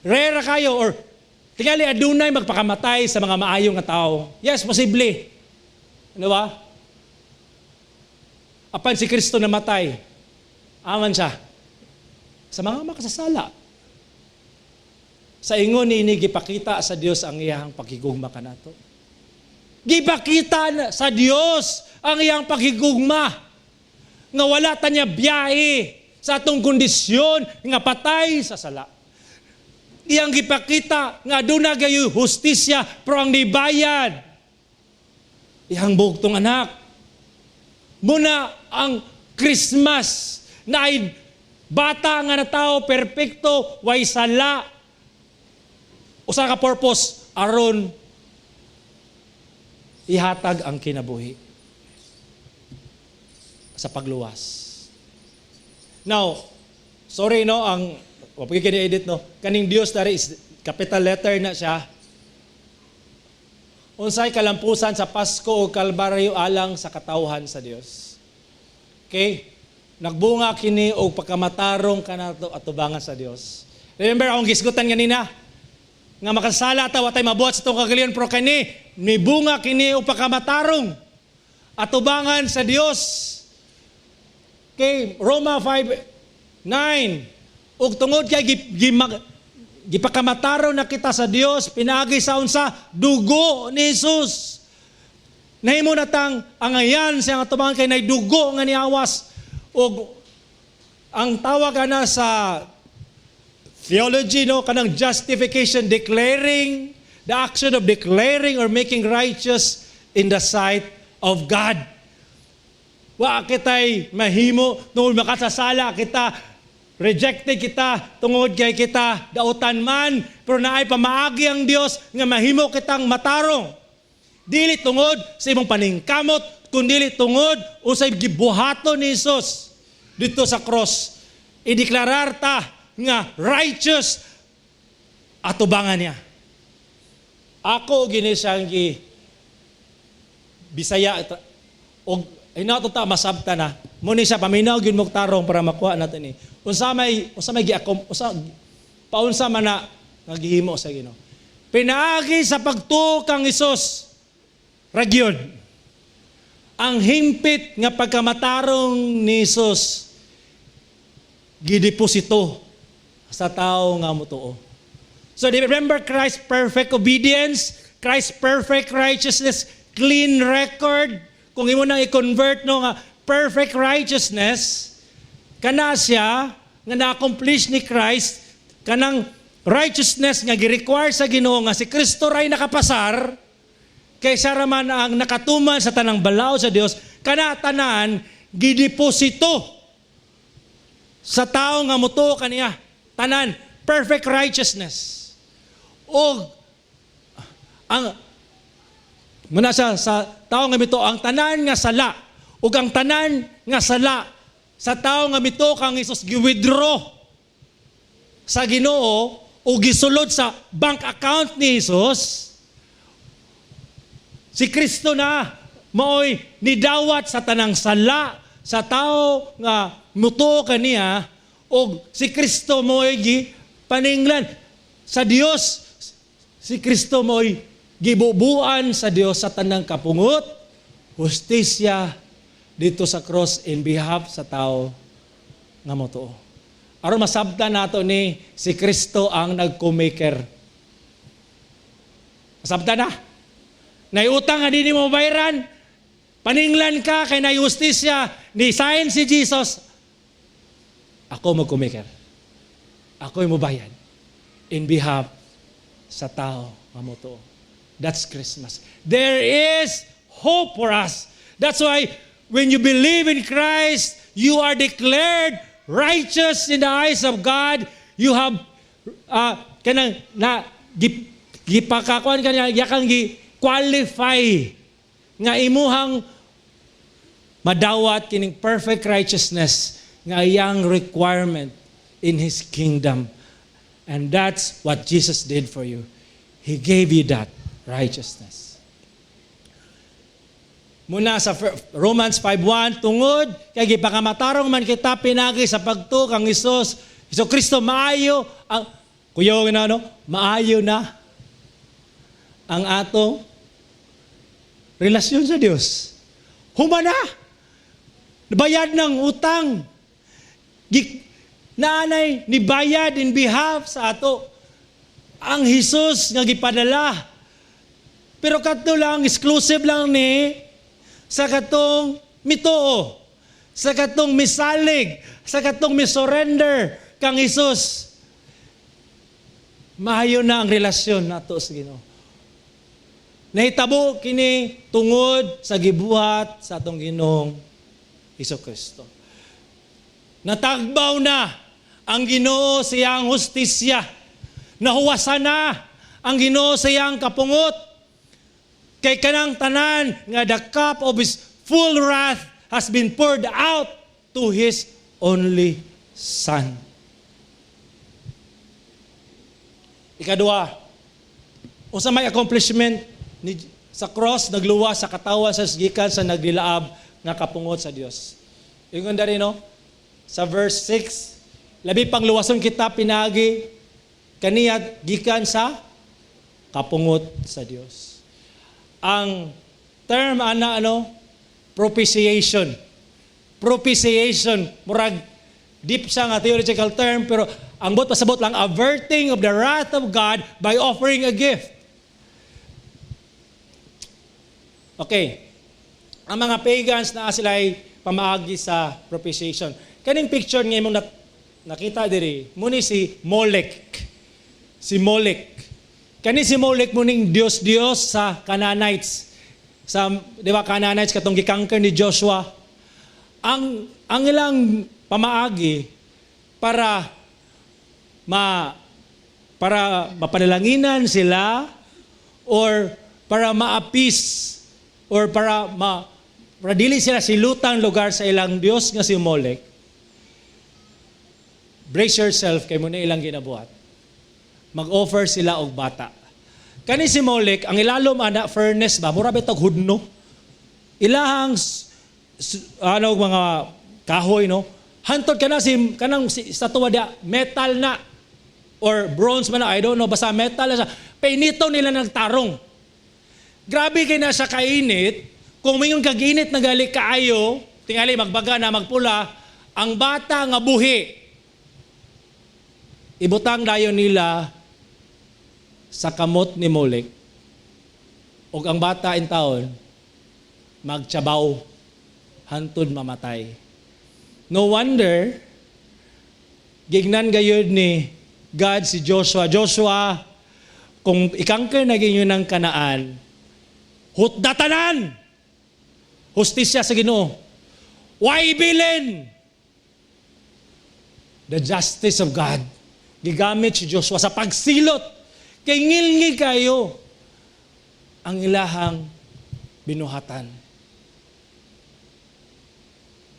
Rare kayo or tingali adunay magpakamatay sa mga maayong nga tao. Yes, posible. Ano ba? Apan si Kristo namatay. Aman siya sa mga makasasala. Sa ingon ni gipakita sa Dios ang iyang paghigugma kanato. Gipakita na sa Dios ang iyang paghigugma nga wala ta niya biyahe sa atong kondisyon nga patay sa sala. Iyang gipakita nga aduna gayoy hustisya, pero ang nibayad, iyang bugtong anak. Muna ang Christmas na ay bata nga na tao, perpekto, way sala. Usa ka purpose aron ihatag ang kinabuhi sa pagluwas. Now, sorry, no, ang wa pa kini edit, no. Kaning Dios dari is capital letter na siya. Unsay kalampusan sa Pasko o Kalbaryo alang sa katawhan sa Dios? Okay? Nagbunga kini og pagkamatarong kanato atubangan sa Dios. Remember akong gisgutan ganina nga makasala ta, wa tay mabuhat sa atong kagalion, pero kini mibunga kini og pagkamatarong atubangan sa Dios. Okay, Roma 5:9. Ug tungod kay gipakamatarong na kita sa Dios pinaagi sa unsa? Dugo ni Jesus. Nahimo na tang angayan sa atubangan kay nay dugo nga niawas. Ug ang tawag ana sa theology, no, kanang justification, declaring the action of declaring or making righteous in the sight of God. Wa kitay mahimo tungod makasasala kita, rejected kita tungod kay kita dautan man, pero naay pamaagi ang Dios nga mahimo kitang matarong. Dili tungod sa imong paningkamot, Kundili tungod unsay gibuhaton ni Jesus dito sa cross. Ideklarar ta nga righteous atubangan niya. Ako gini siyang gi Bisaya og hinato ta masabta na. Mo ni siya, paminaw gyud mo tarong para makuha natin ni. Unsa may giakom unsa paunsa man na nga gihimo sa Ginoo. Pinaagi sa pagtuo kang Hesus ra gyud. Ang himpit nga pagkamatarong ni Hesus gideposito sa tao nga motuo. So remember Christ's perfect obedience, Christ's perfect righteousness, clean record. Kung imo nang i-convert, no, nga perfect righteousness, kana siya nga na-accomplish ni Christ, kanang righteousness nga gi-require sa Ginoo nga si Kristo ray nakapasar, kay siya raman ang nakatuman sa tanang balaod sa Dios, kana tanan gideposito sa tao nga motuo kaniya. Tanan perfect righteousness. Og ang muna sa tao nga mituo, ang tanan nga sala ug ang tanan nga sala sa tao nga mituo kang Hesus gi-withdraw sa Ginoo o gisulod sa bank account ni Jesus. Si Kristo na maoy nidawat sa tanang sala sa tao nga mutuo kaniya og si Kristo mo'y gi paninglan sa Dios. Si Kristo mo'y gibubuan sa Dios sa tanang kapungot, hustisya dito sa cross in behalf sa tao nga motuo. Aron masabtan nato ni, si Kristo ang nagko-maker. Masabtan na? Naiutang nga di mo mabayaran. Paninglan ka kay naay hustisya. Ni sign si Jesus, "Ako magko-maker. Ako'y mobayad in behalf sa tao nga motuo." That's Christmas. There is hope for us. That's why when you believe in Christ, you are declared righteous in the eyes of God. You have kanang na gipakakuan kaniya, yakang gi qualify nga imuhang madawat kining perfect righteousness nga iyang requirement in His kingdom. And that's what Jesus did for you. He gave you that righteousness. Muna sa Romans 5:1, tungod kay gipakamatarong man kita pinagi sa pagtuo kang Hesus Kristo, maayo ang kuyaw na, no, maayo na ang atong relasyon sa Dios. Humana. Bayad ng utang. Naanay ni bayad in behalf sa ato. Ang Jesus nga gipadala. Pero kadto lang, exclusive lang ni sa katong mituo, sa katong misalig, sa katong misurrender kang Jesus. Maayo na ang relasyon nato sa Ginoo. Nahitabo kini tungod sa gibuhat sa atong Ginoong Hesus Kristo. Natagbaw na ang Ginoo sa iyang hustisya. Nahuwasan na ang Ginoo sa iyang kapungot. Kay kanang tanan nga the cup of His full wrath has been poured out to His only Son. Ikadua, unsa may accomplishment ni sa cross? Nagluwas sa katawhan sa gikan sa nagdilaab nga kapungot sa Dios. Ingon dari, no, sa verse 6, labi pang luwason kita pinagi kaniya gikan sa kapungot sa Dios. Ang term ana, ano, propitiation. Propitiation, murag deep siya nga theological term, pero ang buot pasabot lang, averting of the wrath of God by offering a gift. Okay. Ang mga pagans na sila ay pamaagi sa propitiation. Kaning picture nga imong nakita diri, muni si Molech. Si Molech. Kani si Molech muning Dios-Dios sa Canaanites. Sa, di ba, Canaanites katong gi-conquer ni Joshua. Ang ilang pamaagi para mapanalanginan sila or para ma-appease or para ma Para dili sila silutang lugar sa ilang Dios nga si Molech. Brace yourself kay mao na ilang ginabuhat. Mag-offer sila og bata. Kani si Molech, ang ilalom ana furnace ba, mura bitag hudno. Ilahang ano mga kahoy, no. Hantod kana si kanang si statwa dia metal na or bronze man na, I don't know, basta metal na siya. Painito nila nagtarong. Grabe kay na siya kainit. Kung mingon kag init na gali kaayo, tingali magbaga na magpula, ang bata nga buhi, ibutang dayon nila sa kamot ni Molek. Og ang bata in taon, magtsabaw, hantod mamatay. No wonder, gignan gayud ni God si Joshua, "Joshua, kung i-conquer na ninyo ng Kanaan, hutdatanan!" Hustisya sa Ginoo. Why bilin? The justice of God. Gigamit si Joshua sa pagsilot. Kay ngilngig kayo ang ilahang binuhatan.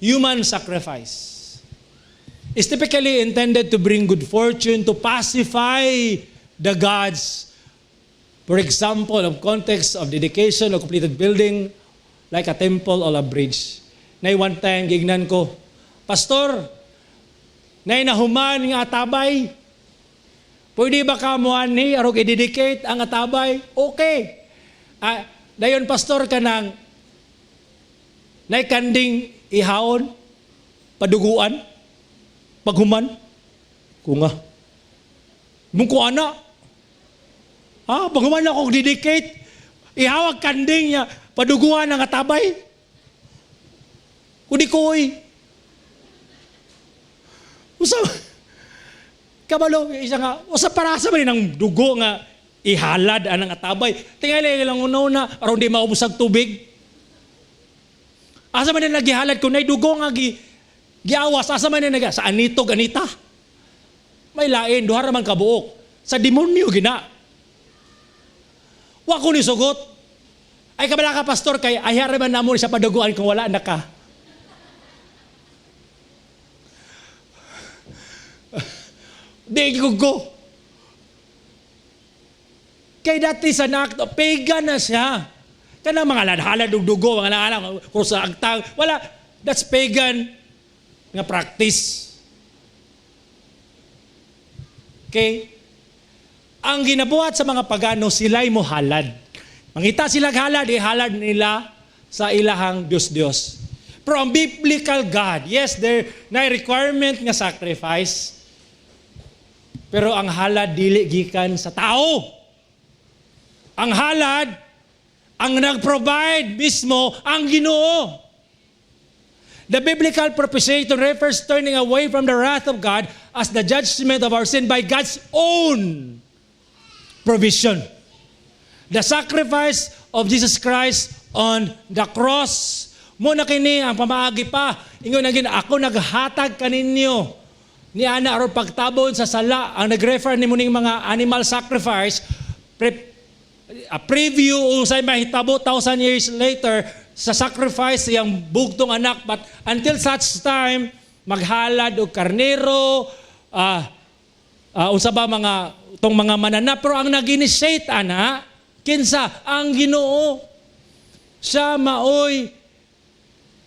Human sacrifice is typically intended to bring good fortune, to pacify the gods. For example, of context of dedication of completed building, like a temple or a bridge. Nay one time, gignan ko, "Pastor, nay nahuman nga atabay. Pwede ba ka mo ani aron i-dedicate ang atabay?" "Okay." "Ah, dayon pastor, kanang nay kanding ihawon, paduguan, paghuman." Kunga. Mung ko ana. Ha, paghuman ako dedicate, ihawag kanding niya, paduguan ang atabay. Kudi koy. Usa kabalo isa nga usa para sa man ng dugo nga ihalad anang atabay. Tingali lang una aron di maubos ang tubig. Asa man na nagihalad kung nay dugo nga giawas, asa man na nag sa anitog anita? May lain, duha ra man kabuok. Sa demonyo gina. Wa ko ni sugot. "Ay, kabala ka, pastor, kay ayha man namo sa paduguan kung wala na ka." Di ko go. Kay dati sa nakto, pagan na siya. Kanang mga ladhala og dugo, mga ladhala, krus sa agtang, wala. That's pagan nga practice. Okay? Ang ginabuhat sa mga pagano, sila'y mohalad. Mangita sila halad, ihalad nila sa ilahang Diyos-Diyos. Pero ang biblical God, yes, there na requirement nga sacrifice, pero ang halad dili gikan sa tao. Ang halad, ang nag-provide mismo ang Ginoo. The biblical propitiation refers turning away from the wrath of God as the judgment of our sin by God's own provision. The sacrifice of Jesus Christ on the cross. Mao na kini ang pamaagi pa. Ingon na ako naghatag kaninyo ni ana aron pagtabon sa sala. Ang nag-refer ni muning mga animal sacrifice a preview unsay mahitabo thousand years later sa sacrifice iyang bugtong anak, but until such time maghalad og karnero, unsa ba mga tong mga mananap, pero ang nag-initiate ana kinsa? Ang Ginoo. Siya maoy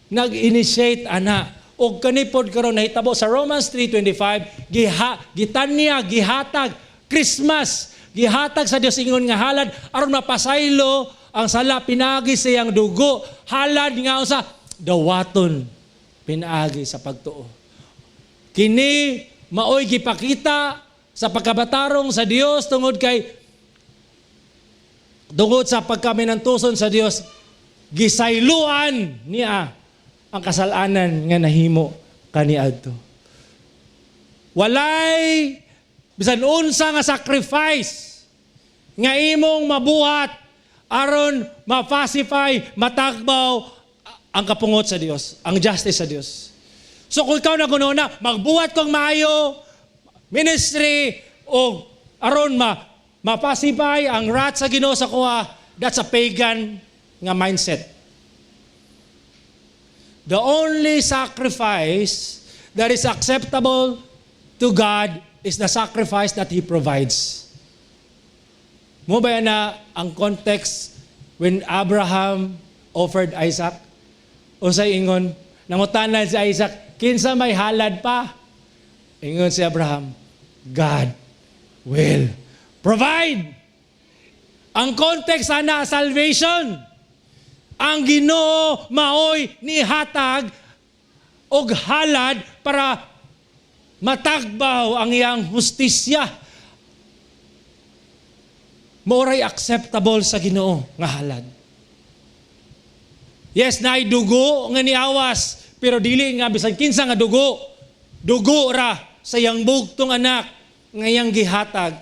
nag-initiate ana. Og kani pod karon nahitabo sa Romans 3:25, giha gitanya, gihatag Christmas, gihatag sa Dios ingon nga halad aron mapasaylo ang sala pinagi sa iyang dugo, halad nga usa dawaton pinaagi sa pagtuo. Kini maoy gipakita sa pagkabatarong sa Dios tungod kay tungod sa pagkaminantuson sa Dios, gisayloan niya ang kasalanan nga nahimo kaniadto. Walay bisan unsa nga sacrifice nga imong mabuhat aron ma-pacify, matagbaw ang kapungot sa Dios, ang justice sa Dios. So kung ikaw na na magbuhat kong maayo ministry o aron ma-pacify ang wrath sa Ginoo sa kuha, that's a pagan nga mindset. The only sacrifice that is acceptable to God is the sacrifice that He provides. Mao ba na ang context when Abraham offered Isaac? Unsay ingon? Nangutana si Isaac, "Kinsa may halad pa?" Ingon si Abraham, "God will provide." Ang context ana, salvation. Ang Ginoo maoy nihatag og halad para matagbaw ang iyang hustisya. Mao ray acceptable sa Ginoo nga halad. Yes, naay dugo nga niawas, pero dili nga bisan kinsa nga dugo. Dugo ra sa iyang bugtong anak nga iyang gihatag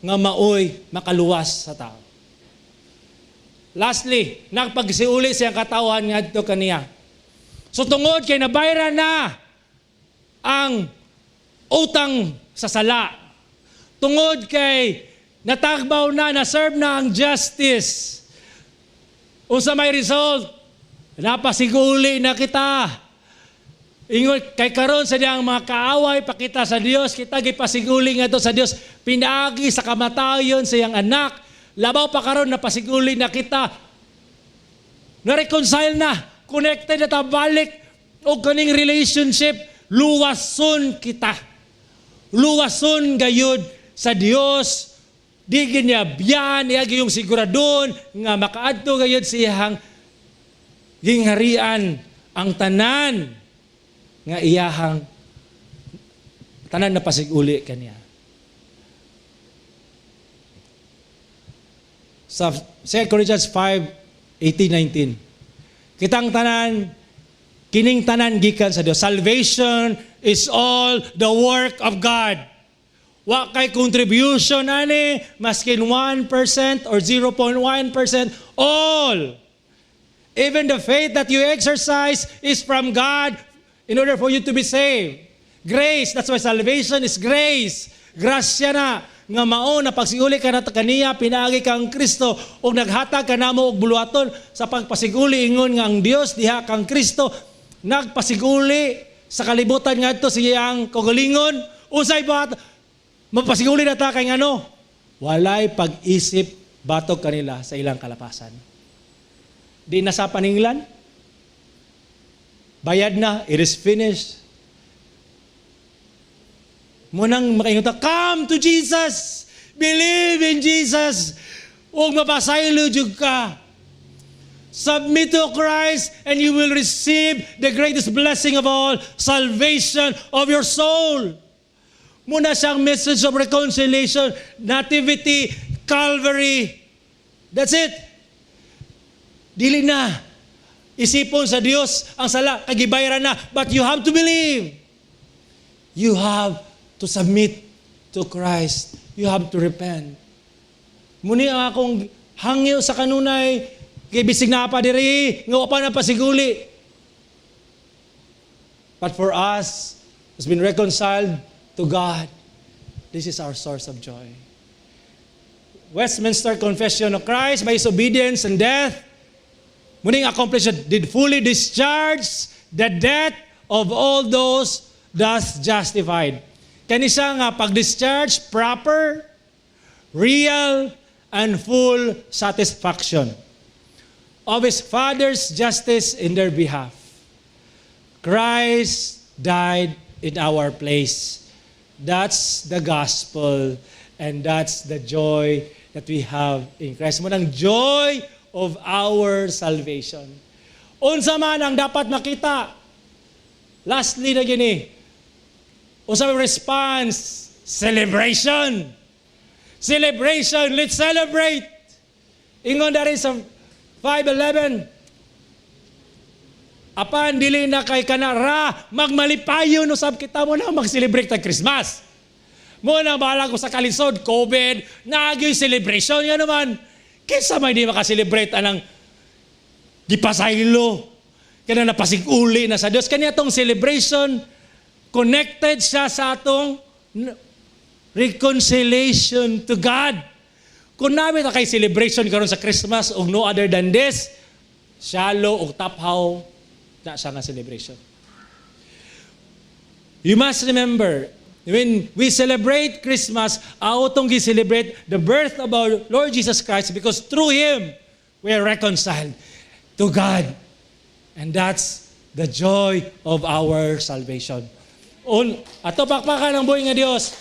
nga maoy makaluwas sa tao. Lastly, nagpagsiuli siyang katawhan ngadto kaniya. So tungod kay nabayran na ang utang sa sala. Tungod kay natagbaw na, na-serve na ang justice. Unsa may result? Napasiguli na kita. Ingon kay karon sa diyang mga kaaway pakita sa Dios, kita gipasiguli ngadto sa Dios pinaagi sa kamatayon sa iyang anak. Labaw pa karon, napasiguli na kita. Na-reconcile na, connected na ta balik og kaning relationship, luwason kita. Luwason gayud sa Dios. Di gyud niya biyan, iya yung siguradon nga makaadto gayud sa iyang gingharian ang tanan nga iyahang tanan na pasiguli kaniya. Sa 2 Corinthians 5, 18, 19. Kitang tanan, kining tanan gikan sa Dios. Salvation is all the work of God. Wa kay contribution ani, maskin 1% or 0.1%, all. Even the faith that you exercise is from God in order for you to be saved. Grace, that's why salvation is grace. Grasya na nga mao na pagsiguli ka na kaniya pinaagi kang Kristo ug naghatag ka namo og buluhaton sa pagpasiguli, ingon nga ang Dios diha kang Kristo nagpasiguli sa kalibutan ngadto sa iyang kaugalingon. Unsay buhat mapasiguli na ta kay ngano walay pag-isip batok kanila sa ilang kalapasan? Di na sa paninglan, bayad na, it is finished. Mao nang makaingon ta, come to Jesus! Believe in Jesus! Huwag mapasaylo jud ka. Submit to Christ and you will receive the greatest blessing of all, salvation of your soul. Mao na siyang message of reconciliation, nativity, Calvary. That's it. Dili na isipon sa Dios ang sala, kay gibayaran na. But you have to believe. You have to submit to Christ. You have to repent. Mao ni ang akong hangyo sa kanunay, kay bisig naa pa diri, nga wa pa na pasiguli. But for us, who's been reconciled to God, this is our source of joy. Westminster Confession of Christ, by His obedience and death, meaning accomplished, did fully discharge the debt of all those thus justified. Kani siya nga pag-discharge, proper, real, and full satisfaction of His Father's justice in their behalf. Christ died in our place. That's the gospel and that's the joy that we have in Christ. Mao nang joy of our salvation. Unsa man ang dapat makita? Lastly na gini. Unsa may response? Celebration. Celebration. Let's celebrate. Ingon dari sa 5:11. Apan dili na kay kana ra magmalipayon usab kita. Mao na mag-celebrate tag Christmas. Mao na bahala ko sa kalisod, COVID, naa gyoy celebration nga naman. Kinsa may di maka-celebrate anang gipasaylo? Kana napasiguli na sa Dios. Kani atong celebration, connected siya sa atong reconciliation to God. Kung naa ta kay celebration karon sa Christmas og no other than this, shallow og taphaw. Na siya nga celebration. You must remember, when we celebrate Christmas, atong gi-celebrate the birth of our Lord Jesus Christ because through Him, we are reconciled to God. And that's the joy of our salvation. Un, ato pakpakan ang buhi nga Dios.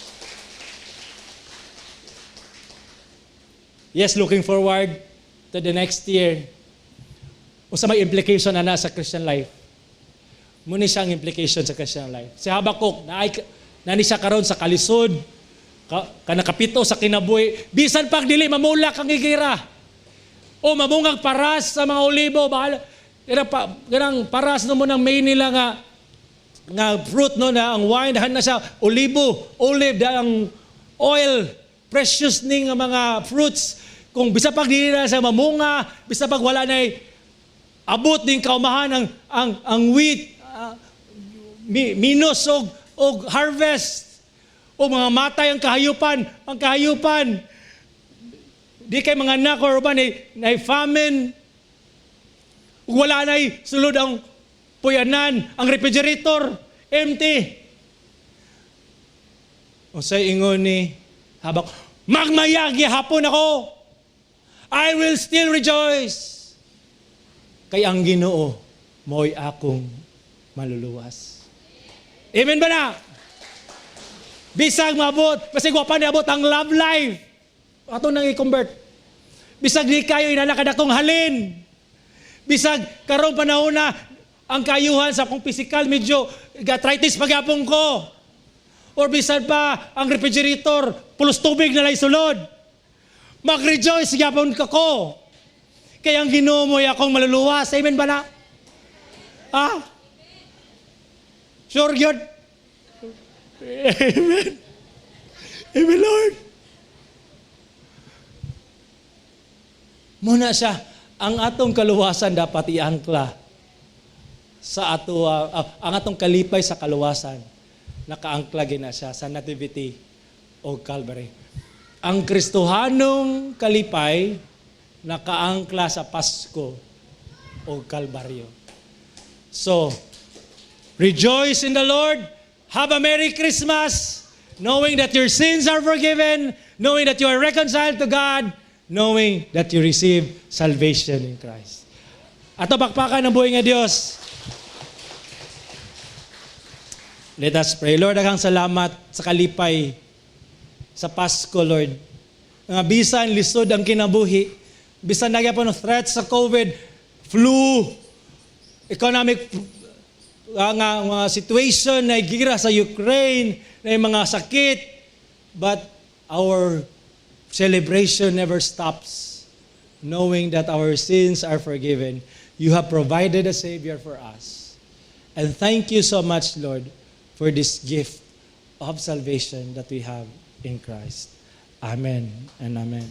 Yes, looking forward to the next year. Unsa may implication ana sa Christian life? Muni siya ang implication sa Christian life. Si Habakuk, naay nani siya karon sa kalisod, kanakapito sa kinabuhi. Bisan pag dili mamulak ang higera o mamungag paras sa mga olibo, bahala kanang, pa, kanang paras no mo ng main nila nga fruit, no, na ang wine dahan na siya olibo, olive da ang oil, precious ning nga mga fruits. Kung bisa pag dili na siya mamunga, bisa pag wala na abot ning kaumahan ang wheat, minus og harvest o mga matay ang kahayupan, di kay mga anak or uban na famine, ug wala na sulod ang puyanan, ang refrigerator empty. Unsay ingon ni Habak? "Magmayag gihapon ako. I will still rejoice. Kay ang Ginoo mo'y akong maluluwas." Amen ba na? Bisag maabot, bisag wa pa niabot ang love life. Ato nang i-convert. Bisag di kayo inalakad akong halin. Bisag karong panahon na ang kayuhan sa akong physical, medyo arthritis pagyapon ko. Or bisan pa ang refrigerator, pulos tubig na lang sulod. Mag-rejoice gyapon ka ko. Kay ang Ginoo mo'y akong maluluwas. Amen ba na? Ah? Sure yun? Amen. Amen, Lord. Muna siya, ang atong kaluwasan dapat iangkla sa ato, ang atong kalipay sa kaluwasan nakaangkla gina siya sa Nativity o Calvary. Ang Kristohanong kalipay nakaangkla sa Pasko o Kalbaryo. So, rejoice in the Lord. Have a Merry Christmas, knowing that your sins are forgiven, knowing that you are reconciled to God, knowing that you receive salvation in Christ. Ato pakpakan ang buhi nga Dios. Let us pray. Lord, daghang salamat sa kalipay sa Pasko, Lord. Nga bisan lisod ang kinabuhi, bisan nagyapon ng threats sa COVID, flu, economic nga mga situation na gira sa Ukraine, na yung mga sakit, but our celebration never stops, knowing that our sins are forgiven. You have provided a Savior for us. And thank you so much, Lord, for this gift of salvation that we have in Christ. Amen and amen.